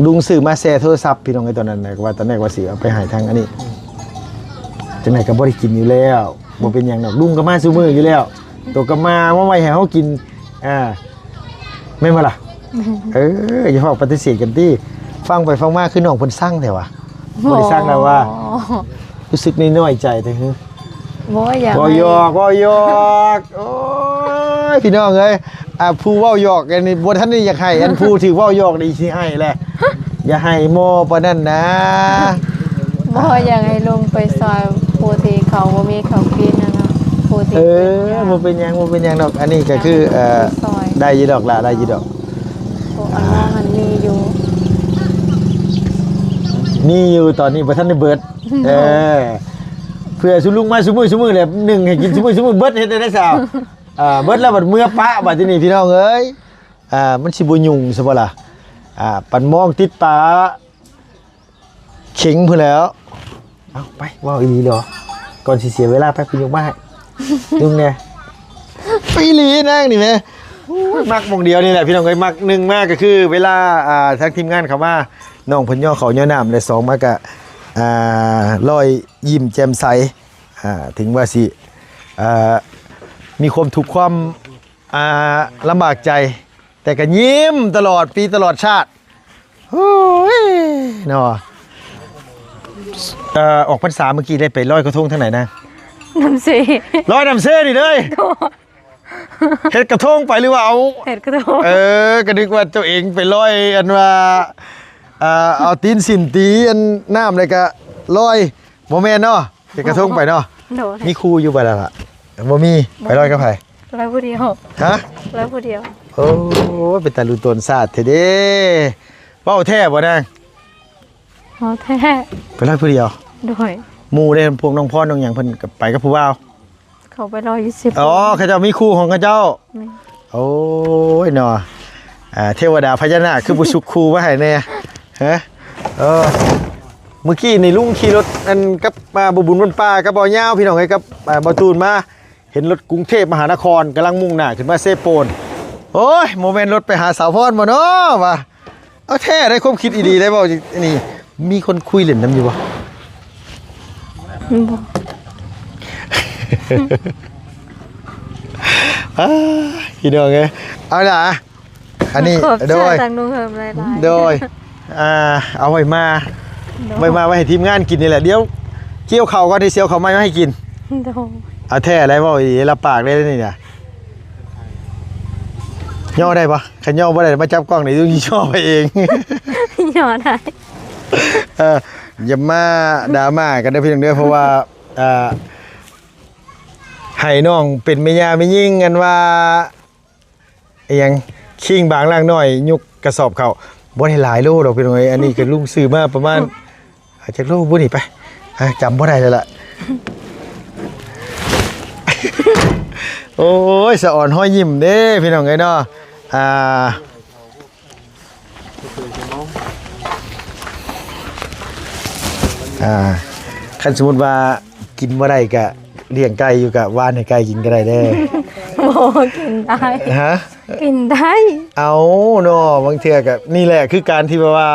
ລຸງຊື້ມາແຊ່ໂທລະສັບ ພີ່ນ້ອງເອີຍ. ຕອນນັ້ນນະ ວ່າຕອນແລກວ່າຊິເອົາໄປໃຫ້ທາງອັນນີ້ ຈັ່ງໃດກໍບໍ່ໄດ້ກິນຢູ່ແລ້ວ. ບໍ່ເປັນຫຍັງດອກ ລຸງກໍມາຊຸມື້ຢູ່ແລ້ວ ໂຕກໍມາ ມາໄວ້ໃຫ້ເຮົາກິນ. ອ່າ ແມ່ນບໍ່ລະ? ເອີ ຢ່າເວົ້າປະຕິເສດກັນຕິ. ຟັງໄປຟັງມາຄືນ້ອງເພິ່ນຊັງແທ້ຫວາ. ບໍ່ໄດ້ຊັງນະຫວາ. ຮູ້ສຶກນ້ອຍໃຈແທ້ຫື? ບໍ່ ຢາກ ເວົ້າຫຍອກ ເວົ້າຫຍອກ. ໂອ້ຍ ພີ່ນ້ອງເອີຍ ອ່າ ຜູ້ເວົ້າຫຍອກອັນນີ້ບໍ່ທັນໄດ້ຢາກໃຫ້ ອັນຜູ້ຖືກເວົ້າຫຍອກນີ້ຊິໃຫ້ແຫຼະ. ຢ່າໃຫ້ໝໍ່ປານນັ້ນນາ. ບໍ່ ຢາກໃຫ້ລົງໄປຊ່ອຍຜູ້ທີ່ເຂົາບໍ່ມີເຂົ້າກິນຫັ້ນນະ ຜູ້ທີ່ ເອີ ເປັນຍາກ. ບໍ່ເປັນຫຍັງ ບໍ່ເປັນຫຍັງດອກ. ອັນນີ້ກໍຄື ເອີ ໄດ້ຢູ່ດອກລະ ໄດ້ຢູ່ດອກ. ໂອ້ ອັນນັ້ນມັນມີຢູ່ ມີຢູ່ ຕອນນີ້ບໍ່ທັນໄດ້ເບິດ. ເອີ ເພື່ອຊຸລຸງມາຊຸມື້ ຊຸມື້ແຫຼະ ໜຶ້ງໃຫ້ກິນຊຸມື້ ຊຸມື້ ເບິດເຮັດໄດ້ໄດ໋ສາວ. ອ່າ ເບິດແລ້ວບັດເມືອປະ ບັດທີນີ້ ພີ່ນ້ອງເອີຍ. ອ່າ ມັນຊິບໍ່ຫຍຸ້ງຊະບໍ່ລະ? ອ່າ ປັນມອງຕິດປາເຂັງພຸ້ນແຫຼ້ວ. ເອົາ ໄປ ເວົ້າອີ່ຫຼີເດ ກ່ອນຊິເສຍເວລາ ໄປ ໄປຍົກມາໃຫ້ລຸງແດ່. ອີ່ຫຼີນາງນີ້ແໝ່ ໂອ້ຍ ມັກໝ່ອງດຽວນີ້ແຫຼະ ພີ່ນ້ອງເອີຍ. ມັກ ໜຶ່ງມາກໍຄືເວລາ ອ່າ ທາງທີມງານເຂົ້າມາ ນ້ອງເພິ່ນຍໍເຂົ້າຍໍນ້ຳ ແລະ ສອງມາກໍ ອ່າ ລອຍຍິ້ມແຈ່ມໃສ ອ່າ ເຖິງວ່າຊິ ອ່າ ມີຄວາມທຸກຄວາມ ອ່າ ລຳບາກໃຈ ແຕ່ກໍຍິ້ມຕະຫຼອດປີຕະຫຼອດຊາດ. ໂອ້ຍ ເນາະ. ເອີ ອອກພັນສາມື້ກີ້ໄດ້ໄປລອຍກະທົງທາງໃດນະ? ນ້ຳເຊ. ລອຍນ້ຳເຊນີ້ເລີຍ? ໂດຍ. ເຮັດກະທົງໄປ ຫຼືວ່າເອົາ ເຮັດກະທົງ. ເອີ ກໍນຶກວ່າເຈົ້າເອງໄປລອຍ ອັນວ່າ ອ່າ ເອົາຕີນສີ້ນຕີອັນນ້ຳ ແລ້ວກໍລອຍ. ບໍ່ແມ່ນເນາະ ເຮັດກະທົງໄປເນາະ. ໂດຍ. ມີຄູ່ຢູ່ບໍ່ລະ? ບໍ່ມີ. ບໍ່ ໄປລອຍກັບໃຜ? ລອຍຜູ້ດຽວ. ຮະ? ລອຍຜູ້ດຽວ. ໂອ້ ເປັນຕາລຸຕົນຊາດແທ້ເດ້. ເວົ້າແທ້ບໍ່ນາງ? ເວົ້າແທ້. ໄປລອຍຜູ້ດຽວ? ໂດຍ. ໝູ່ເດ້ ພວກນ້ອງພອນນ້ອງຫຍັງ ເພິ່ນກໍໄປກັບຜູ້ບ່າວ? ເຂົາໄປລອຍຢູ່ເຊໂປນ. ອໍ ເຂົາເຈົ້າມີຄູ່ຂອງເຂົາເຈົ້າ. ແມ່ນ. ໂອ້ຍເນາະ ອ່າ ເທວະດາພະຍານາກຄືບໍ່ຊຸກຄູ່ມາໃຫ້ແດ່? ຮະ? ເອີ ມື້ກີ້ນີ້ລຸງຂີ່ລົດອັນກັບ ອ່າ ບໍ່ບຸນວັນປ່າກັບບໍ່ຍາວ ພີ່ນ້ອງເອີຍ ກັບ ອ່າ ບໍ່ຕູນມາ ເຫັນລົດກຸງເທບມະຫານະຄອນກຳລັງມຸ່ງໜ້າຂຶ້ນມາເຊໂປນ. ໂອ້ຍ ບໍ່ແມ່ນລົດໄປຫາສາວພອນບໍ່ເນາະ ວ່າ. ເອົາແທ້ໄດ໋ ຄວາມຄິດອີ່ດີໄດ໋ ເວົ້າອັນນີ້. ມີຄົນຄຸຍຫຼິ້ນນຳຢູ່ບໍ່? ບໍ່. ອ້າ ພີ່ນ້ອງເອີຍ ເອົາລະ ອັນນີ້ ຂອບໃຈ ໂດຍ ທາງລຸງເພີ່ມຫຼາຍໆ ໂດຍ. ອ່າ ເອົາໄວ້ມາ ໂດຍ ໄວ້ມາໄວ້ໃຫ້ທີມງານກິນນີ້ແຫຼະ. ດຽວກ່ຽວເຂົ້າກ່ອນ ດຽວຊິເອົາເຂົ້າໃໝ່ມາໃຫ້ກິນ. ໂດຍ. ເອົາແທ້ໄດ໋ ເວົ້າອີ່ຫຼີ ຮັບປາກໄດ້ນີ້ນະ. ຍໍໄດ້ບໍ່? ຄັນຍໍບໍ່ໄດ້ ມາຈັບກ້ອງນີ້ ຕ້ອງຍໍໄປເອງ. ຍໍໄດ້. ເອີ ຢ່າມາດຣາມາກັນເດີພີ່ນ້ອງເດີ ເພາະວ່າ ເອີ ໃຫ້ນ້ອງເປັນແມ່ຍ່າແມ່ຍິງ ອັນວ່າ ອີ່ຫຍັງ ຄີງບາງລ່າງນ້ອຍ ຍົກກະສອບເຂົ້າ ບໍ່ໄດ້ຫຼາຍໂລດອກພີ່ນ້ອງເອີຍ. ອັນນີ້ກໍລຸງຊື້ມາປະມານ ອາ ຈັກໂລບຸນີ້ ໄປ ອາ ຈຳບໍ່ໄດ້ແລ້ວລະ. ໂອ້ຍ ສະອອນຮອຍຍິ້ມເດ້ພີ່ນ້ອງເອີຍເນາະ. ອ່າ ອ່າ ຄັນສົມມຸດວ່າກິນບໍ່ໄດ້ກະລ້ຽງໄກ່ຢູ່ ກະຫວ່ານໃຫ້ໄກ່ກິນກໍໄດ້ເດີ້. ບໍ່ ກິນໄດ້. ຮະ? ກິນໄດ້. ເອົາເນາະ ບາງເທື່ອກະ ນີ້ແຫຼະ ຄືການທີ່ແບບວ່າ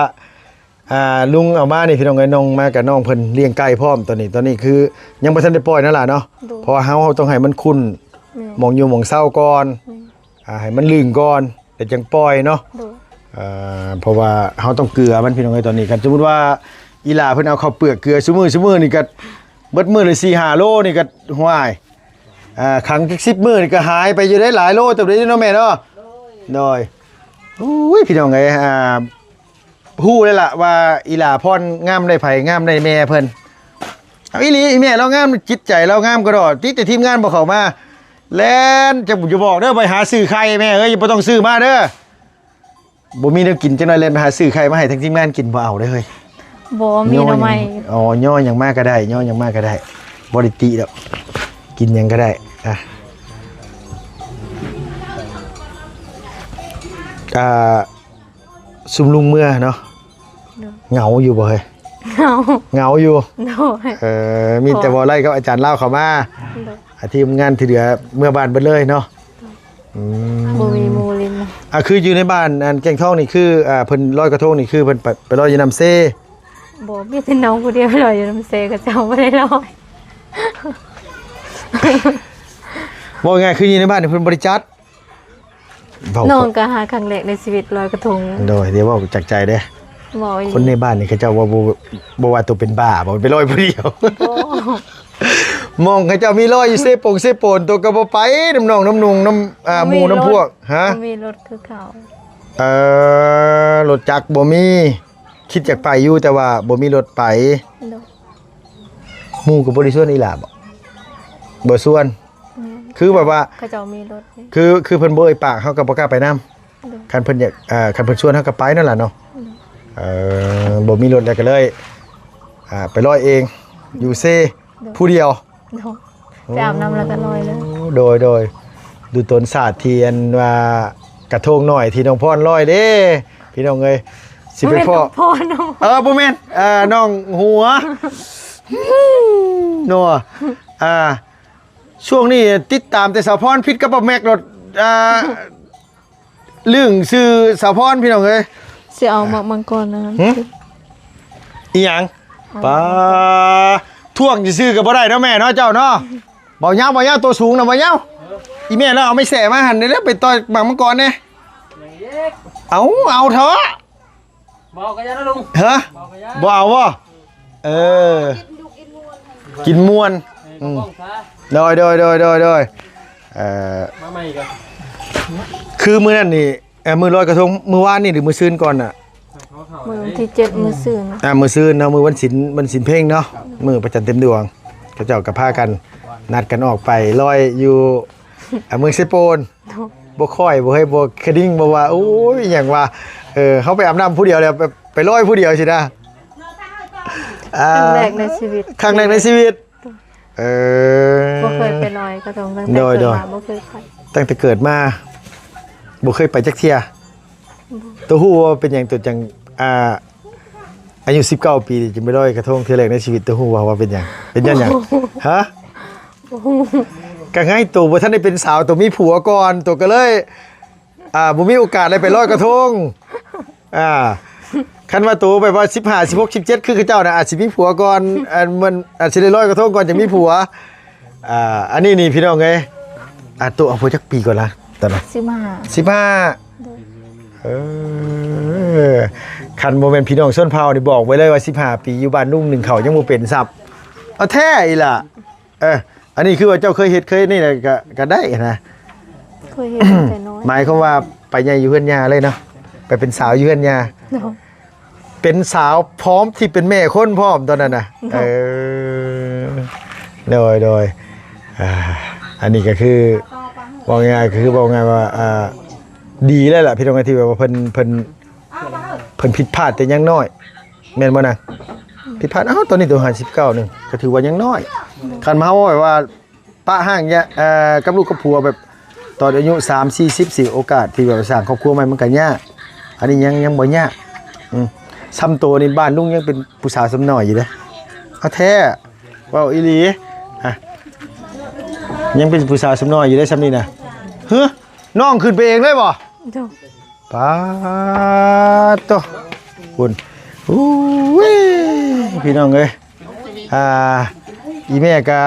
ອ່າ ລຸງເອົາມານີ້ ພີ່ນ້ອງເອີຍ ນ້ອງມາກັບນ້ອງເພິ່ນລ້ຽງໄກ່ພ້ອມ. ຕອນນີ້ ຕອນນີ້ຄືຍັງບໍ່ທັນໄດ້ປ່ອຍນັ້ນລະເນາະ. ໂດຍ. ເພາະວ່າເຮົາ ເຮົາຕ້ອງໃຫ້ມັນຄຸ້ນ ແມ່ນ ໝ່ອງຢູ່ໝ່ອງເຊົາກ່ອນ. ແມ່ນ. ອ່າ ໃຫ້ມັນລຶ້ງກ່ອນ ແລ້ວຈັ່ງປ່ອຍເນາະ. ໂດຍ. ເອີ ເພາະວ່າເຮົາຕ້ອງເກືອມັນ ພີ່ນ້ອງເອີຍ. ຕອນນີ້ຄັນສົມມຸດວ່າອີ່ຫຼ້າເພິ່ນເອົາເຂົ້າເປືອກເກືອຊຸມື້ ຊຸມື້ນີ້ກໍເບິດມື້ລະສີ່ຫ້າໂລນີ້ກໍ ຫ້ວຍ ອ່າ ຂັງຈັກສິບມື້ນີ້ກໍຫາຍໄປຢູ່ໄດ໋ ຫຼາຍໂລເຕີບເດ້ເນາະແມ່ເນາະ. ໂດຍ. ໂອ້ຍ ພີ່ນ້ອງເອີຍ ອ່າ ຮູ້ແລ້ວລະວ່າອີ່ຫຼ້າພອນງາມໄດ້ໃຜ ງາມໄດ້ແມ່ເພິ່ນ. ເອົາອີ່ຫຼີ ອີ່ແມ່ລາວງາມ ຈິດໃຈລາວງາມກະດອກ. ຕິແຕ່ທີມງານບໍ່ເຂົ້າມາ ແລ່ນ ຈະ ຈະບອກເດີ້ ໄປຫາຊື້ໄຂ່ ແມ່ເອີຍ ບໍ່ຕ້ອງຊື້ມາເດີ້. ບໍ່ມີແນວກິນ ຈັກໜ້ອຍແລ່ນໄປຫາຊື້ໄຂ່ມາໃຫ້ທັງທີມງານກິນ ບໍ່ເອົາເດີ້ເຮີ້ຍ. ບໍ່ ມີໜໍ່ໄມ້. ອໍ ຍໍຫຍັງມາກະໄດ້ ຍໍຫຍັງມາກະໄດ້ ບໍ່ໄດ້ຕິດອກ ກິນຫຍັງກະໄດ້. ອ່ະ ອ່າ ຊຸມລຸງເມືອເນາະ. ໂດຍ. ເຫງົາຢູ່ບໍ່ເຮີ້ຍ? ເຫງົາ ເຫງົາຢູ່. ໂດຍ. ເອີ ມີແຕ່ບໍ່ໄລ່ກັບອາຈານລາວເຂົ້າມາ. ໂດຍ. ອ່າ ທີມງານທີ່ເຫຼືອເມືອບ້ານເບິດເລີຍເນາະ. ອືມ ບໍ່ມີໝູ່ຫຼິ້ນນະ. ອ່າ ຄືຢູ່ໃນບ້ານອັນແກ້ງທອງນີ້ ຄື ອ່າ ເພິ່ນລອຍກະທົງນີ້ ຄືເພິ່ນໄປ ໄປລອຍຢູ່ນ້ຳເຊ? ບໍ່ ມີແຕ່ນ້ອງຜູ້ດຽວໄປລອຍຢູ່ນ້ຳເຊ ເຂົາເຈົ້າບໍ່ໄດ້ລອຍ. ເວົ້າງ່າຍໆ ຄືຢູ່ໃນບ້ານນີ້ເພິ່ນບໍ່ໄດ້ຈັດ. ເວົ້າ ນ້ອງກໍຫາຄັ້ງແລກໃນຊີວິດລອຍກະທົງ. ໂດຍ ດຽວເວົ້າຈາກໃຈເດ້. ເວົ້າອີ່ຫຼີ. ຄົນໃນບ້ານນີ້ເຂົາເຈົ້າວ່າບໍ່ ບໍ່ວ່າໂຕເປັນບ້າບໍ່ ໄປລອຍຜູ້ດຽວ. ບໍ່. ໝ່ອງເຂົາເຈົ້າມີລອຍຢູ່ເຊໂປງເຊໂປນ ໂຕກໍບໍ່ໄປນຳນ້ອງນຳນຸ່ງນຳ ອ່າ ໝູ່ນຳພວກ. ຮະ? ບໍ່ມີລົດຄືເກົ່າ. ເອີ ລົດຈັກບໍ່ມີ. ຄິດຢາກໄປຢູ່ ແຕ່ວ່າບໍ່ມີລົດໄປ. ໂດຍ. ໝູ່ກໍບໍ່ໄດ້ຊວນອີ່ຫຼ້າບໍ? ບໍ່ຊວນ. ແມ່ນ. ຄືແບບວ່າ ເຂົາເຈົ້າມີລົດເດ້. ຄື ຄືເພິ່ນບໍ່ເອີ່ຍປາກ ເຮົາກໍບໍ່ກ້າໄປນຳ. ໂດຍ. ຄັນເພິ່ນຢາກ ເອີ ຄັນເພິ່ນຊວນເຮົາກໍໄປນັ້ນລະເນາະ. ໂດຍ. ເອີ ບໍ່ມີລົດແລ້ວກໍເລີຍ ອ່າ ໄປລອຍເອງ ໂດຍ ຢູ່ເຊ ໂດຍ ຜູ້ດຽວ. ໂດຍ. ໄປອາບນ້ຳແລ້ວກໍລອຍເລີຍ. ໂດຍ ໂດຍ. ດູຕົນສາດທີ່ອັນວ່າກະທົງນ້ອຍທີ່ນ້ອງພອນລອຍເດ້ ພີ່ນ້ອງເອີຍ. ຊິໄປພໍ້ ບໍ່ແມ່ນນ້ອງພອນເນາະ. ເອີ ບໍ່ແມ່ນ ເອີ ນ້ອງຫົວ ເນາະ. ອ່າ ຊ່ວງນີ້ຕິດຕາມແຕ່ສາວພອນ ຜິດກັບປ້າແມັກໂລດ. ອ່າ ລຶ້ງຊື່ສາວພອນ ພີ່ນ້ອງເອີຍ. ຊິເອົາໝາກມັງກອນນະ. ຫຶ? ອີ່ຫຍັງ? ເອົາ ປາ ທ້ວງຊື່ໆກໍບໍ່ໄດ້ເນາະແມ່ເນາະ ເຈົ້າເນາະ. ເບົາຍາວ ເບົາຍາວ ໂຕສູງນະ ເບົາຍາວ. ອີ່ແມ່ລາວເອົາໄມ້ແສມາຫັ້ນເດ້ ໄປຕໍ່ໝາກມັງກອນແດ່. ເອົາ ເອົາເຖາະ. ບໍ່ເອົາກໍຢ່ານະລຸງ. ຮະ? ບໍ່ເອົາບໍ່? ເອີ ກິນມ່ວນ. ເອີ ອືມ ໂດຍ ໂດຍ ໂດຍ ໂດຍ ໂດຍ. ເອີ ມາໃໝ່ອີກ. ຄືມື້ນັ້ນນີ້ ເອີ ມື້ລອຍກະທົງ ມື້ວານນີ້ ຫຼື ມື້ຊືນກ່ອນນະ? ມື້ວັນທີເຈັດ ມື້ຊືນ. ອ່າ ມື້ຊືນເນາະ ມື້ວັນສິນ ວັນສິນເພັງເນາະ ມື້ພະຈັນເຕັມດວງ ເຂົາເຈົ້າກໍພາກັນນັດກັນອອກໄປລອຍຢູ່ ອ່າ ເມືອງເຊໂປນ. ບໍ່ຄ່ອຍ ບໍ່ເຮີ້ຍ ບໍ່ຄະດິ້ງ ບໍ່ວ່າ ໂອ້ຍ ອີ່ຫຍັງວ່າ ເອີ ເຮົາໄປອາບນ້ຳຜູ້ດຽວແລ້ວ ໄປ ໄປລອຍຜູ້ດຽວຊີ້ນະ. ອ່າ ຄັ້ງແລກໃນຊີວິດ ຄັ້ງແລກໃນຊີວິດ. ເອີ ບໍ່ເຄີຍໄປລອຍກະທົງ ຕັ້ງແຕ່ເກີດມາ ໂດຍ ໂດຍ ບໍ່ເຄີຍໄປ. ຕັ້ງແຕ່ເກີດມາບໍ່ເຄີຍໄປຈັກເທື່ອ. ບໍ່. ໂຕຮູ້ວ່າເປັນຫຍັງໂຕຈັ່ງ ອ່າ ອາຍຸສິບເກົ້າປີຈຶ່ງໄປລອຍກະທົງເທື່ອແລກໃນຊີວິດ? ໂຕຮູ້ວ່າ ວ່າເປັນຫຍັງ? ເປັນຍ້ອນຫຍັງ? ຮະ? ບໍ່ຮູ້. ກະໄງ ໂຕບໍ່ທັນໄດ້ເປັນສາວ ໂຕມີຜົວກ່ອນ ໂຕກໍເລີຍ ອ່າ ບໍ່ມີໂອກາດໄດ້ໄປລອຍກະທົງ. ອ່າ ຄັນວ່າໂຕແບບວ່າສິບຫ້າ ສິບຫົກ ສິບເຈັດ ຄືເຂົາເຈົ້ານະ ອາດຊິມີຜົວກ່ອນ ອັນມັນອາດຊິໄດ້ລອຍກະທົງກ່ອນຈັ່ງມີຜົວ. ອ່າ ອັນນີ້ນີ້ພີ່ນ້ອງເອີຍ ອ່າ ໂຕອາຍຸຈັກປີກ່ອນລະຕອນນັ້ນ? ສິບຫ້າ. ສິບຫ້າ. ໂດຍ. ເອີ ຄັນບໍ່ແມ່ນພີ່ນ້ອງຊົນເຜົ່ານີ້ ບອກໄວ້ເລີຍວ່າສິບຫ້າປີ ຢູ່ບ້ານລຸງໜຶ້ງເຂົ້າຍັງບໍ່ເປັນຊ້ຳ. ເອົາແທ້ອີ່ຫຼ້າ. ເອີ ອັນນີ້ຄືວ່າເຈົ້າເຄີຍເຮັດ ເຄີຍນີ້ແຫຼະ ກະ ກະໄດ້ນະ. ເຄີຍເຮັດຕັ້ງແຕ່ນ້ອຍ. ໝາຍຄວາມວ່າໄປໃຫຍ່ຢູ່ເຮືອນຍ່າເລີຍເນາະ ໄປເປັນສາວຢູ່ເຮືອນຍ່າ. ໂດຍ. ເປັນສາວພ້ອມທີ່ເປັນແມ່ຄົນພ້ອມຕອນນັ້ນນະ. ໂດຍ. ເອີ ໂດຍ ໂດຍ. ອ່າ ອັນນີ້ກໍຄື ເວົ້າງ່າຍໆ ກໍຄືເວົ້າງ່າຍວ່າ ອ່າ ດີແລ້ວລະພີ່ນ້ອງ ທີ່ແບບວ່າເພິ່ນ ເພິ່ນ ເພິ່ນຜິດພາດແຕ່ຍັງນ້ອຍ ແມ່ນບໍ່ນາງ? ຜິດພາດ ອ້າວ ຕອນນີ້ໂຕຫ້າສິບເກົ້າໜຶ່ງ ກໍຖືວ່າຍັງນ້ອຍ. ຄັນເຮົາແບບວ່າປະຮ່າງ ເອີ ກັບລູກກັບຜົວແບບຕອນອາຍຸສາມສີ່ສິບ ຊິໂອກາດທີ່ແບບວ່າສ້າງຄອບຄົວໃໝ່ມັນກໍຍາກ. ອັນນີ້ຍັງ ຍັງບໍ່ຍາກ. ອືມ ຊ່ຳໂຕນີ້ບ້ານລຸງຍັງເປັນຜູ້ສາວສ່ຳນ້ອຍຢູ່ເດ້. ເອົາແທ້ ເວົ້າອີ່ຫຼີ ຮະ ຍັງເປັນຜູ້ສາວສ່ຳນ້ອຍຢູ່ເດ້ຊ່ຳນີ້ນະ. ເຮີ ນ້ອງຂຶ້ນໄປເອງເລີຍບໍ່? ໂດຍ. ປາດໂຕ ພຸ້ນ ອູ້ຍ ພີ່ນ້ອງເອີຍ ອ່າ ອີ່ແມ່ກະ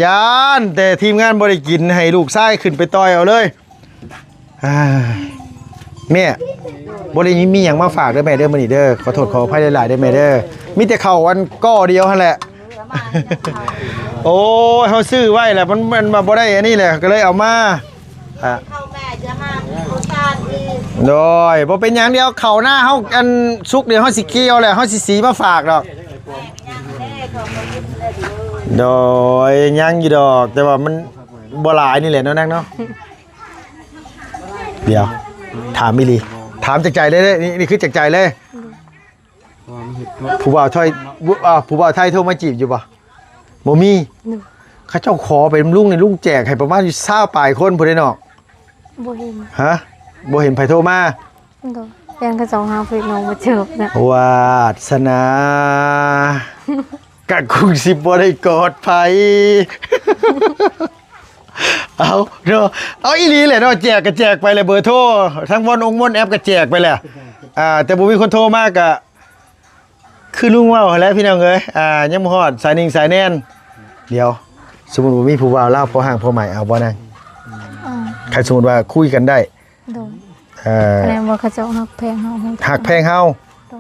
ຢ້ານແຕ່ທີມງານບໍ່ໄດ້ກິນ ໃຫ້ລູກຊາຍຂຶ້ນໄປຕ່ອຍເອົາເລີຍ. ອ່າ ແມ່ ບໍ່ໄດ້ມີຫຍັງມາຝາກເດີແມ່ເດີ ມື້ນີ້ເດີ. ຂໍໂທດຂໍອະໄພຫຼາຍໆເດີແມ່ເດີ. ມີແຕ່ເຂົ້າອັນກ້ອດຽວຫັ້ນແຫຼະ. ໂອ້ຍ ເຮົາຊື້ໄວ້ແຫຼະ ມັນ ມັນວ່າບໍ່ໄດ້ອັນນີ້ແຫຼະ ກໍເລີຍເອົາມາ. ອ່າ ເຂົ້າແມ່ຈະມາເຂົ້າສານອີກ. ໂດຍ ບໍ່ເປັນຫຍັງ ດຽວເຂົ້ານາເຮົາອັນສຸກ ດຽວເຮົາຊິກ່ຽວແຫຼະ ເຮົາຊິສີມາຝາກດອກ. ໂດຍ ຍັງຢູ່ດອກ ແຕ່ວ່າມັນບໍ່ຫຼາຍນີ້ແຫຼະເນາະນາງເນາະ. ດຽວ ຖາມອີ່ຫຼີ ຖາມຈາກໃຈເລີຍເດ້ ນີ້ ນີ້ຄືຈາກໃຈເລີຍ. ຜູ້ບ່າວໄທ ຜູ້ ອ່າ ຜູ້ບ່າວໄທໂທມາຈີບຢູ່ບໍ່? ບໍ່ມີ. ໂດຍ. ເຂົາເຈົ້າຂໍໄປນຳລຸງນີ້ ລຸງແຈກໃຫ້ປະມານຢູ່ຊາວປາຍຄົນພຸ້ນເດ້ເນາະ. ບໍ່ເຫັນ. ຮະ? ບໍ່ເຫັນໃຜໂທມາ? ໂດຍ. ຢ້ານເຂົາເຈົ້າຫາເຟສນ້ອງບໍ່ເຈີນະ. ວາດສະໜາ ກະຄົງຊິບໍ່ໄດ້ກອດໃຜ. ເອົາເນາະ ເອົາອີ່ຫຼີແຫຼະເນາະ ແຈກກໍແຈກໄປແຫຼະ ເບີໂທ ທັງວອນອົງວອນແອັບກໍແຈກໄປແຫຼະ. ອ່າ ແຕ່ບໍ່ມີຄົນໂທມາກໍຄືລຸງເວົ້າຫັ້ນແຫຼະພີ່ນ້ອງເອີຍ ອ່າ ຍັງບໍ່ຮອດສາຍໜິ່ງສາຍແໜ້ນ. ດຽວ ສົມມຸດວ່າມີຜູ້ບ່າວລາວພໍຮ່າງພໍໝາຍ ເອົາບໍ່ນາງ? ເອົາ. ຄັນສົມມຸດວ່າຄຸຍກັນໄດ້. ໂດຍ. ເອີ ສະແດງວ່າເຂົາເຈົ້າຮັກແພງເຮົາ ຮັກແພງເຮົາ.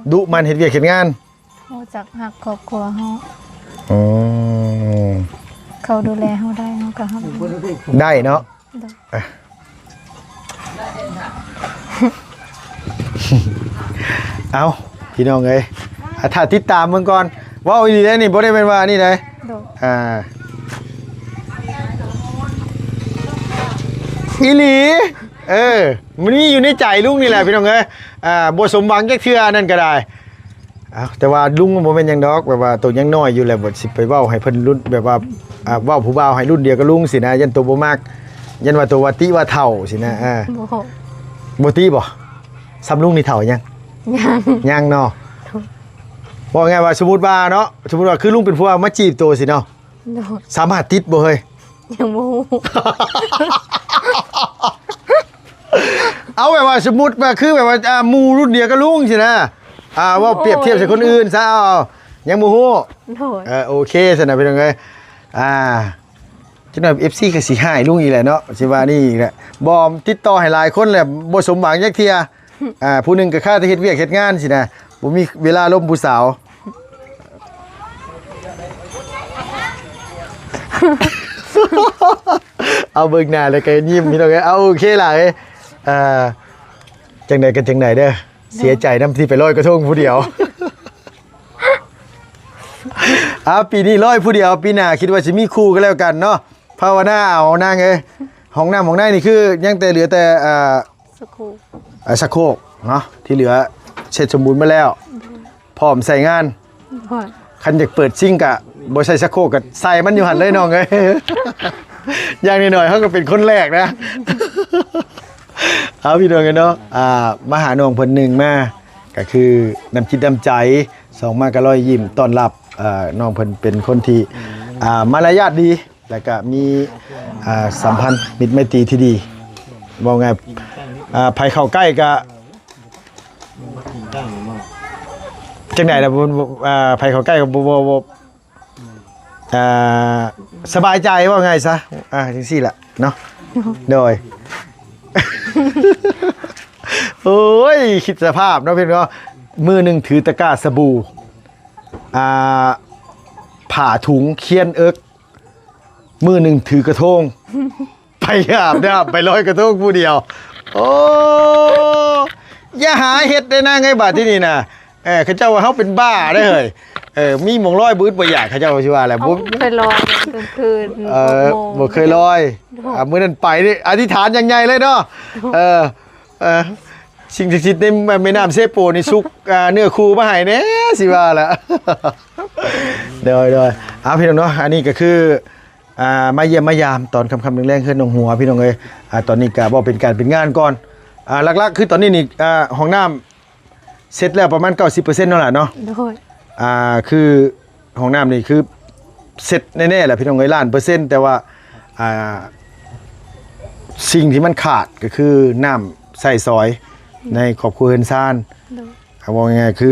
ໂດຍ. ດຸໝັ່ນເຮັດວຽກເຮັດງານ. ຮູ້ຈັກຮັກຄອບຄົວເຮົາ. ອືມ ເຂົາດູແລເຮົາໄດ້ ເຮົາກໍຮັກໄດ້ເນາະ. ໂດຍ. ອ່ະ ເອົາ ພີ່ນ້ອງເອີຍ ອ່ະ ຖ້າຕິດຕາມເບິ່ງກ່ອນ ເວົ້າອີ່ຫຼີເດ້ນີ້ ບໍ່ໄດ້ແມ່ນວ່າອັນນີ້ເດ້. ໂດຍ. ອ່າ ອີ່ຫຼີ ເອີ ມັນມີຢູ່ໃນໃຈລຸງນີ້ແຫຼະ ພີ່ນ້ອງເອີຍ. ອ່າ ບໍ່ສົມຫວັງຈັກເທື່ອ ອັນນັ້ນກໍໄດ້. ອ້າວ ແຕ່ວ່າລຸງບໍ່ແມ່ນຫຍັງດອກ ແບບວ່າໂຕຍັງນ້ອຍຢູ່ແຫຼະ ບໍ່ຊິໄປເວົ້າໃຫ້ເພິ່ນລຸ້ນ ແບບວ່າ ອ່າ ເວົ້າຜູ້ບ່າວໃຫ້ລຸ້ນດຽວກັບລຸງຊີ້ນະ ຢ້ານໂຕບໍ່ມັກ ຢ້ານວ່າໂຕວ່າຕິວ່າເຖົ້າຊີ້ນະ. ອ່າ ບໍ່ ບໍ່ຕິບໍ່? ສ່ຳລຸງນີ້ເຖົ້າຍັງ? ຍັງ ຍັງເນາະ. ໂດຍ. ເວົ້າງ່າຍວ່າ ສົມມຸດວ່າເນາະ ສົມມຸດວ່າຄືລຸງເປັນຜູ້ບ່າວມາຈີບໂຕຊີ້ເນາະ. ໂດຍ. ສາມາດຕິດບໍ່ເຮີ້ຍ? ຍັງບໍ່ຮູ້. ເອົາແບບວ່າສົມມຸດວ່າ ຄືແບບວ່າ ອ່າ ໝູ່ລຸ້ນດຽວກັບລຸງຊີ້ນະ ອ່າ ເວົ້າປຽບທຽບໃສ່ຄົນອື່ນຊະ. ເອົາ ຍັງບໍ່ຮູ້. ໂດຍ. ເອີ ໂອເຄຊັ້ນນະ ພີ່ນ້ອງເອີຍ. ອ່າ ຈັກໜ່ອຍເອັຟຊີກໍຊິຮ້າຍລຸງອີກແຫຼະເນາະ ຊິວ່ານີ້ອີກແຫຼະ. ບໍ່ ຕິດຕໍ່ໃຫ້ຫຼາຍຄົນແຫຼະ ບໍ່ສົມຫວັງຈັກເທື່ອ. ອ່າ ຜູ້ໜຶ່ງກໍຄາແຕ່ເຮັດວຽກເຮັດງານຊີ້ນະ ບໍ່ມີເວລາລົມຜູ້ສາວ. ເອົາເບິ່ງໜ້າແລ້ວກໍຍິ້ມ ພີ່ນ້ອງເອີຍ. ເອົາ ໂອເຄຫຼາຍ. ເອີ ຈັ່ງໃດກໍຈັ່ງໃດເດີ ເສຍໃຈນຳທີ່ໄປລອຍກະທົງຜູ້ດຽວ. ອ່າ ປີນີ້ລອຍຜູ້ດຽວ ປີໜ້າຄິດວ່າຊິມີຄູ່ກໍແລ້ວກັນເນາະ. ພາວະນາເອົານາງເອີຍ. ຫ້ອງນ້ຳຫ້ອງໃນນີ້ຄືຍັງແຕ່ເຫຼືອແຕ່ ອ່າ ຊັກໂຄກ ອ່າ ຊັກໂຄກເນາະ ທີ່ເຫຼືອເສັດສົມບູນໝົດແລ້ວ ໂດຍ ພ້ອມໃຊ້ງານ. ໂດຍ. ຄັນຢາກເປີດຊິງກະບໍ່ໃສ່ຊັກໂຄກ ກະໃສ່ມັນຢູ່ຫັ້ນເລີຍນ້ອງເອີຍ. ຢ່າງໜ້ອຍໆເຮົາກໍເປັນຄົນແລກນະ. ເອົາ ພີ່ນ້ອງເອີຍເນາະ ອ່າ ມາຫານ້ອງເພິ່ນ ໜຶ່ງມາ ກໍຄືນ້ຳຈິດນ້ຳໃຈ ສອງມາກໍລອຍຍິ້ມຕ້ອນຮັບ. ອ່າ ນ້ອງເພິ່ນເປັນຄົນທີ່ ອ່າ ມາລະຍາດດີ ແລ້ວກະມີ ອ່າ ສຳພັນມິດໄມຕີທີ່ດີ ເວົ້າງ່າຍ ອ່າ ໃຜເຂົ້າໃກ້ກະ ຈັ່ງໃດລະ ບໍ່ ບໍ່ ອ່າ ໃຜເຂົ້າໃກ້ກະບໍ່ ບໍ່ ບໍ່ ອ່າ ສະບາຍໃຈ ເວົ້າງ່າຍຊະ ອ່າ ຈັ່ງຊີ້ລະເນາະ. ໂດຍ. ໂອ້ຍ ຄິດສະພາບເນາະ ເພິ່ນເນາະ ມື້ໜຶ່ງຖືຕະກ້າສະບູ່ ອ່າ ຜ້າຖົງຄຽນເອິກ ມື້ໜຶ່ງຖືກະທົງ ໄປອາບນ້ຳ ໄປລອຍກະທົງຜູ້ດຽວ. ໂອ້ ຢ່າຫາເຮັດໄດ້ນາງເອີຍ ບາດທີນີ້ນະ. ເອີ ເຂົາເຈົ້າວ່າເຮົາເປັນບ້າເດ້ເຮີ້ຍ. ເອີ ມີໝ່ອງລອຍບໍ່ອຶດບໍ່ຢາກ ເຂົາເຈົ້າຊິວ່າແຫຼະ. ບໍ່ ເຮົາໄປລອຍກາງຄືນ ເອີ ຫົກໂມງ ບໍ່ເຄີຍລອຍ. ໂດຍ. ອ່າ ມື້ນັ້ນໄປນີ້ອະທິຖານຢ່າງໃຫຍ່ເລີຍເນາະ. ໂດຍ. ເອີ ເອີ ສິ່ງສັກສິດໃນແມ່ນ້ຳເຊໂປນີ້ ສຸກ ອ່າ ເນື້ອຄູ່ມາໃຫ້ແດ່ ຊິວ່າລະ. ໂດຍ ໂດຍ ເອົາ ພີ່ນ້ອງເນາະ ອັນນີ້ກໍຄື ອ່າ ມາຢ້ຽມມາຢາມຕອນຄ່ຳໆແລງໆ ເຮືອນໜອງຫົວ ພີ່ນ້ອງເອີຍ. ອ່າ ຕອນນີ້ກໍບໍ່ເປັນການເປັນງານກ່ອນ. ອ່າ ຫຼັກໆ ຄືຕອນນີ້ນີ້ ອ່າ ຫ້ອງນ້ຳເສັດແລ້ວປະມານເກົ້າສິບເປີເຊັນແລ້ວລະເນາະ. ໂດຍ ອ່າ ຄື ຫ້ອງນ້ຳນີ້ຄືເສັດແນ່ໆແຫຼະ ພີ່ນ້ອງເອີຍ ລ້ານເປີເຊັນ. ແຕ່ວ່າ ອ່າ ສິ່ງທີ່ມັນຂາດກໍຄືນ້ຳໃຊ້ສອຍໃນຄອບຄົວເຮືອນຊານ. ໂດຍ ເອົາ ເວົ້າງ່າຍໆ ຄື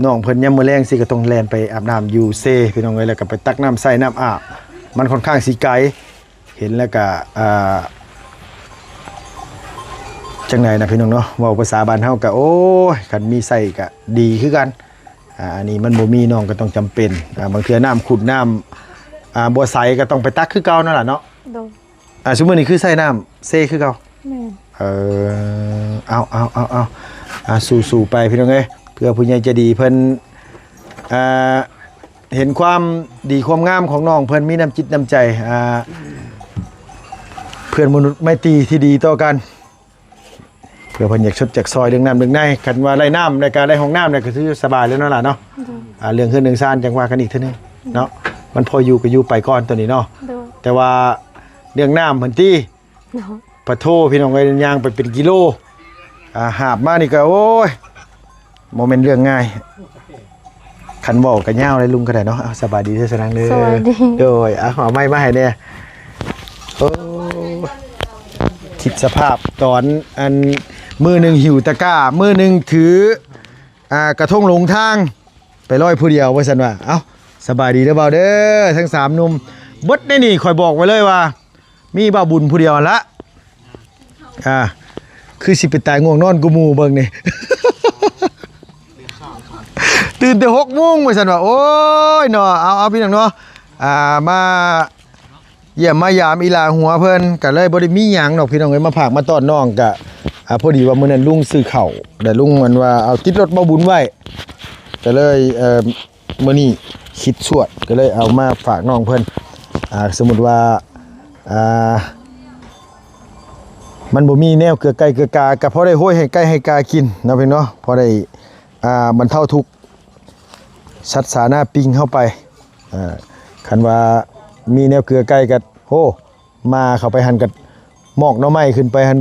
ນ້ອງເພິ່ນຍາມມື້ແລງຊີ້ກໍຕ້ອງແລ່ນໄປອາບນ້ຳຢູ່ເຊ ພີ່ນ້ອງເອີຍ ແລ້ວກໍໄປຕັກນ້ຳໃຊ້ນ້ຳອາບ ມັນຄ່ອນຂ້າງຊິໄກ. ເຫັນແລ້ວກະ ອ່າ ຈັ່ງໃດນະພີ່ນ້ອງເນາະ ເວົ້າພາສາບ້ານເຮົາກະ ໂອ້ຍ ຄັນມີໃຊ້ກະດີຄືກັນ. ອ່າ ອັນນີ້ມັນບໍ່ມີ ນ້ອງກໍຕ້ອງຈຳເປັນ. ອ່າ ບາງເທື່ອນ້ຳຂຸດ ນ້ຳ ອ່າ ບໍ່ໃສກໍຕ້ອງໄປຕັກຄືເກົ່ານັ້ນລະເນາະ. ໂດຍ ອ່າ ຊຸມື້ນີ້ຄືໃຊ້ນ້ຳເຊຄືເກົ່າ. ແມ່ນ ເອີ ເອົາ ເອົາ ເອົາ ເອົາ ອ່າ ສູ້ໆໄປພີ່ນ້ອງເອີຍ ເພື່ອຜູ້ໃຫຍ່ໃຈດີເພິ່ນ ອ່າ ເຫັນຄວາມດີຄວາມງາມຂອງນ້ອງເພິ່ນ ມີນ້ຳຈິດນ້ຳໃຈ ອ່າ ເພື່ອນມະນຸດໄມຕີທີ່ດີຕໍ່ກັນ ເພື່ອເພິ່ນຢາກຊົດຢາກຊ່ອຍເລື່ອງນ້ຳເລື່ອງໃນ. ຄັນວ່າໄດ້ນ້ຳ ແລ້ວກະໄດ້ຫ້ອງນ້ຳ ແລ້ວກະຖືສະບາຍແລ້ວເນາະຫຼານເນາະ. ໂດຍ ອ່າ ເລື່ອງເຮືອນເລື່ອງຊານຈັ່ງວ່າກັນອີກເທື່ອໜຶ່ງເນາະ. ໂດຍ ມັນພໍຢູ່ກໍຢູ່ໄປກ່ອນຕອນນີ້ເນາະ. ໂດຍ ແຕ່ວ່າເລື່ອງນ້ຳຫັ້ນຕິ ເນາະ ປະໂທ ພີ່ນ້ອງເອີຍ ຍ່າງໄປເປັນກິໂລ ອ່າ ຫາບມານີ້ກໍ ໂອ້ຍ ບໍ່ແມ່ນເລື່ອງງ່າຍ. ຄັນເວົ້າກໍຍາວເລີຍ ລຸງກໍໄດ້ເນາະ. ເອົາ ສະບາຍດີເດີ ສະນາງເດີ. ສະບາຍດີ. ໂດຍ ເອົາ ເອົາໄມ້ມາໃຫ້ແດ່. ໂອ້ ຄິດສະພາບຕອນ ອັນ ມື້ໜຶ່ງຫິ້ວຕະກ້າ ມື້ໜຶ່ງຖື ອ່າ ກະທົງຫຼົງທາງ ໄປລອຍຜູ້ດຽວວ່າຊັ້ນວ່າ. ເອົ້າ ສະບາຍດີເດີບ່າວເດີ ທັງສາມໜຸ່ມເບິດໃນນີ້. ຂ້ອຍບອກໄວ້ເລີຍວ່າ ມີບ່າວບຸນຜູ້ດຽວຫັ້ນລະ ອ່າ ຄືຊິໄປຕາຍງ່ວງນອນກວ່າໝູ່ເບິ່ງນີ້ ຕື່ນແຕ່ຫົກໂມງວ່າຊັ້ນວ່າ. ໂອ້ຍເນາະ ເອົາ ເອົາ ພີ່ນ້ອງເນາະ ອ່າ ມາ ຢ້ຽມມາຢາມອີຫຼ້າຫົວເພິ່ນ ກະເລີຍບໍ່ໄດ້ມີຫຍັງດອກພີ່ນ້ອງເອີຍ ມາຝາກມາຕ້ອນນ້ອງ. ກະ ອ່າ ພໍດີວ່າມື້ນັ້ນລຸງຊື້ເຂົ້າ ແລ້ວລຸງ ອັນວ່າ ເອົາຕິດລົດບ່າວບຸນໄວ້ ກະເລີຍ ເອີ ມື້ນີ້ຄິດຊວດ ກະເລີຍເອົາມາຝາກນ້ອງເພິ່ນ. ອ່າ ສົມມຸດວ່າ ອ່າ ມັນບໍ່ມີແນວເກືອໄກ່ເກືອກາ ກະພໍໄດ້ໂຮຍໃຫ້ໄກ່ໃຫ້ກາກິນເນາະພີ່ນ້ອງເນາະ ພໍໄດ້ ອ່າ ບັນເທົາທຸກ ສັດສາໜ້າປິງເຮົາໄປ. ອ່າ ຄັນວ່າມີແນວເກືອໄກ່ກໍ ໂຫ ມາເຂົ້າໄປຫັ້ນກໍໝອກໜໍ່ໄມ້ຂຶ້ນໄປຫັ້ນ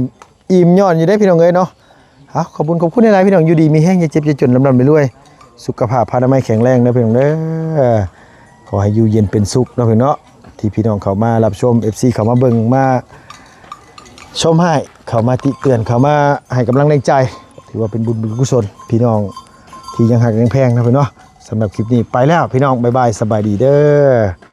ອີ່ມຍ້ອນຢູ່ເດ້ພີ່ນ້ອງເອີຍເນາະ. ເອົາ ຂອບຄຸນ ຂອບຄຸນຫຼາຍໆ ພີ່ນ້ອງ ຢູ່ດີມີແຮງ ຢ່າເຈັບຢ່າຈົນ ລ່ຳໆລວຍໆ ສຸຂະພາບພະນາໄມແຂງແຮງເດີພີ່ນ້ອງເດີ. ຂໍໃຫ້ຢູ່ເຢັນເປັນສຸກເນາະພີ່ນ້ອງເນາະ ທີ່ພີ່ນ້ອງເຂົ້າມາຮັບຊົມ ເອັຟຊີ ເຂົ້າມາເບິ່ງມາຊົມໃຫ້ ເຂົ້າມາຕິເຕືອນ ເຂົ້າມາໃຫ້ກຳລັງແຮງໃຈ ຖືວ່າເປັນບຸນເປັນກຸສົນ ພີ່ນ້ອງທີ່ຍັງຮັກຍັງແພງເນາະພີ່ນ້ອງເນາະ. ສຳລັບຄລິບນີ້ໄປແລ້ວພີ່ນ້ອງ ບາຍບາຍ ສະບາຍດີເດີ.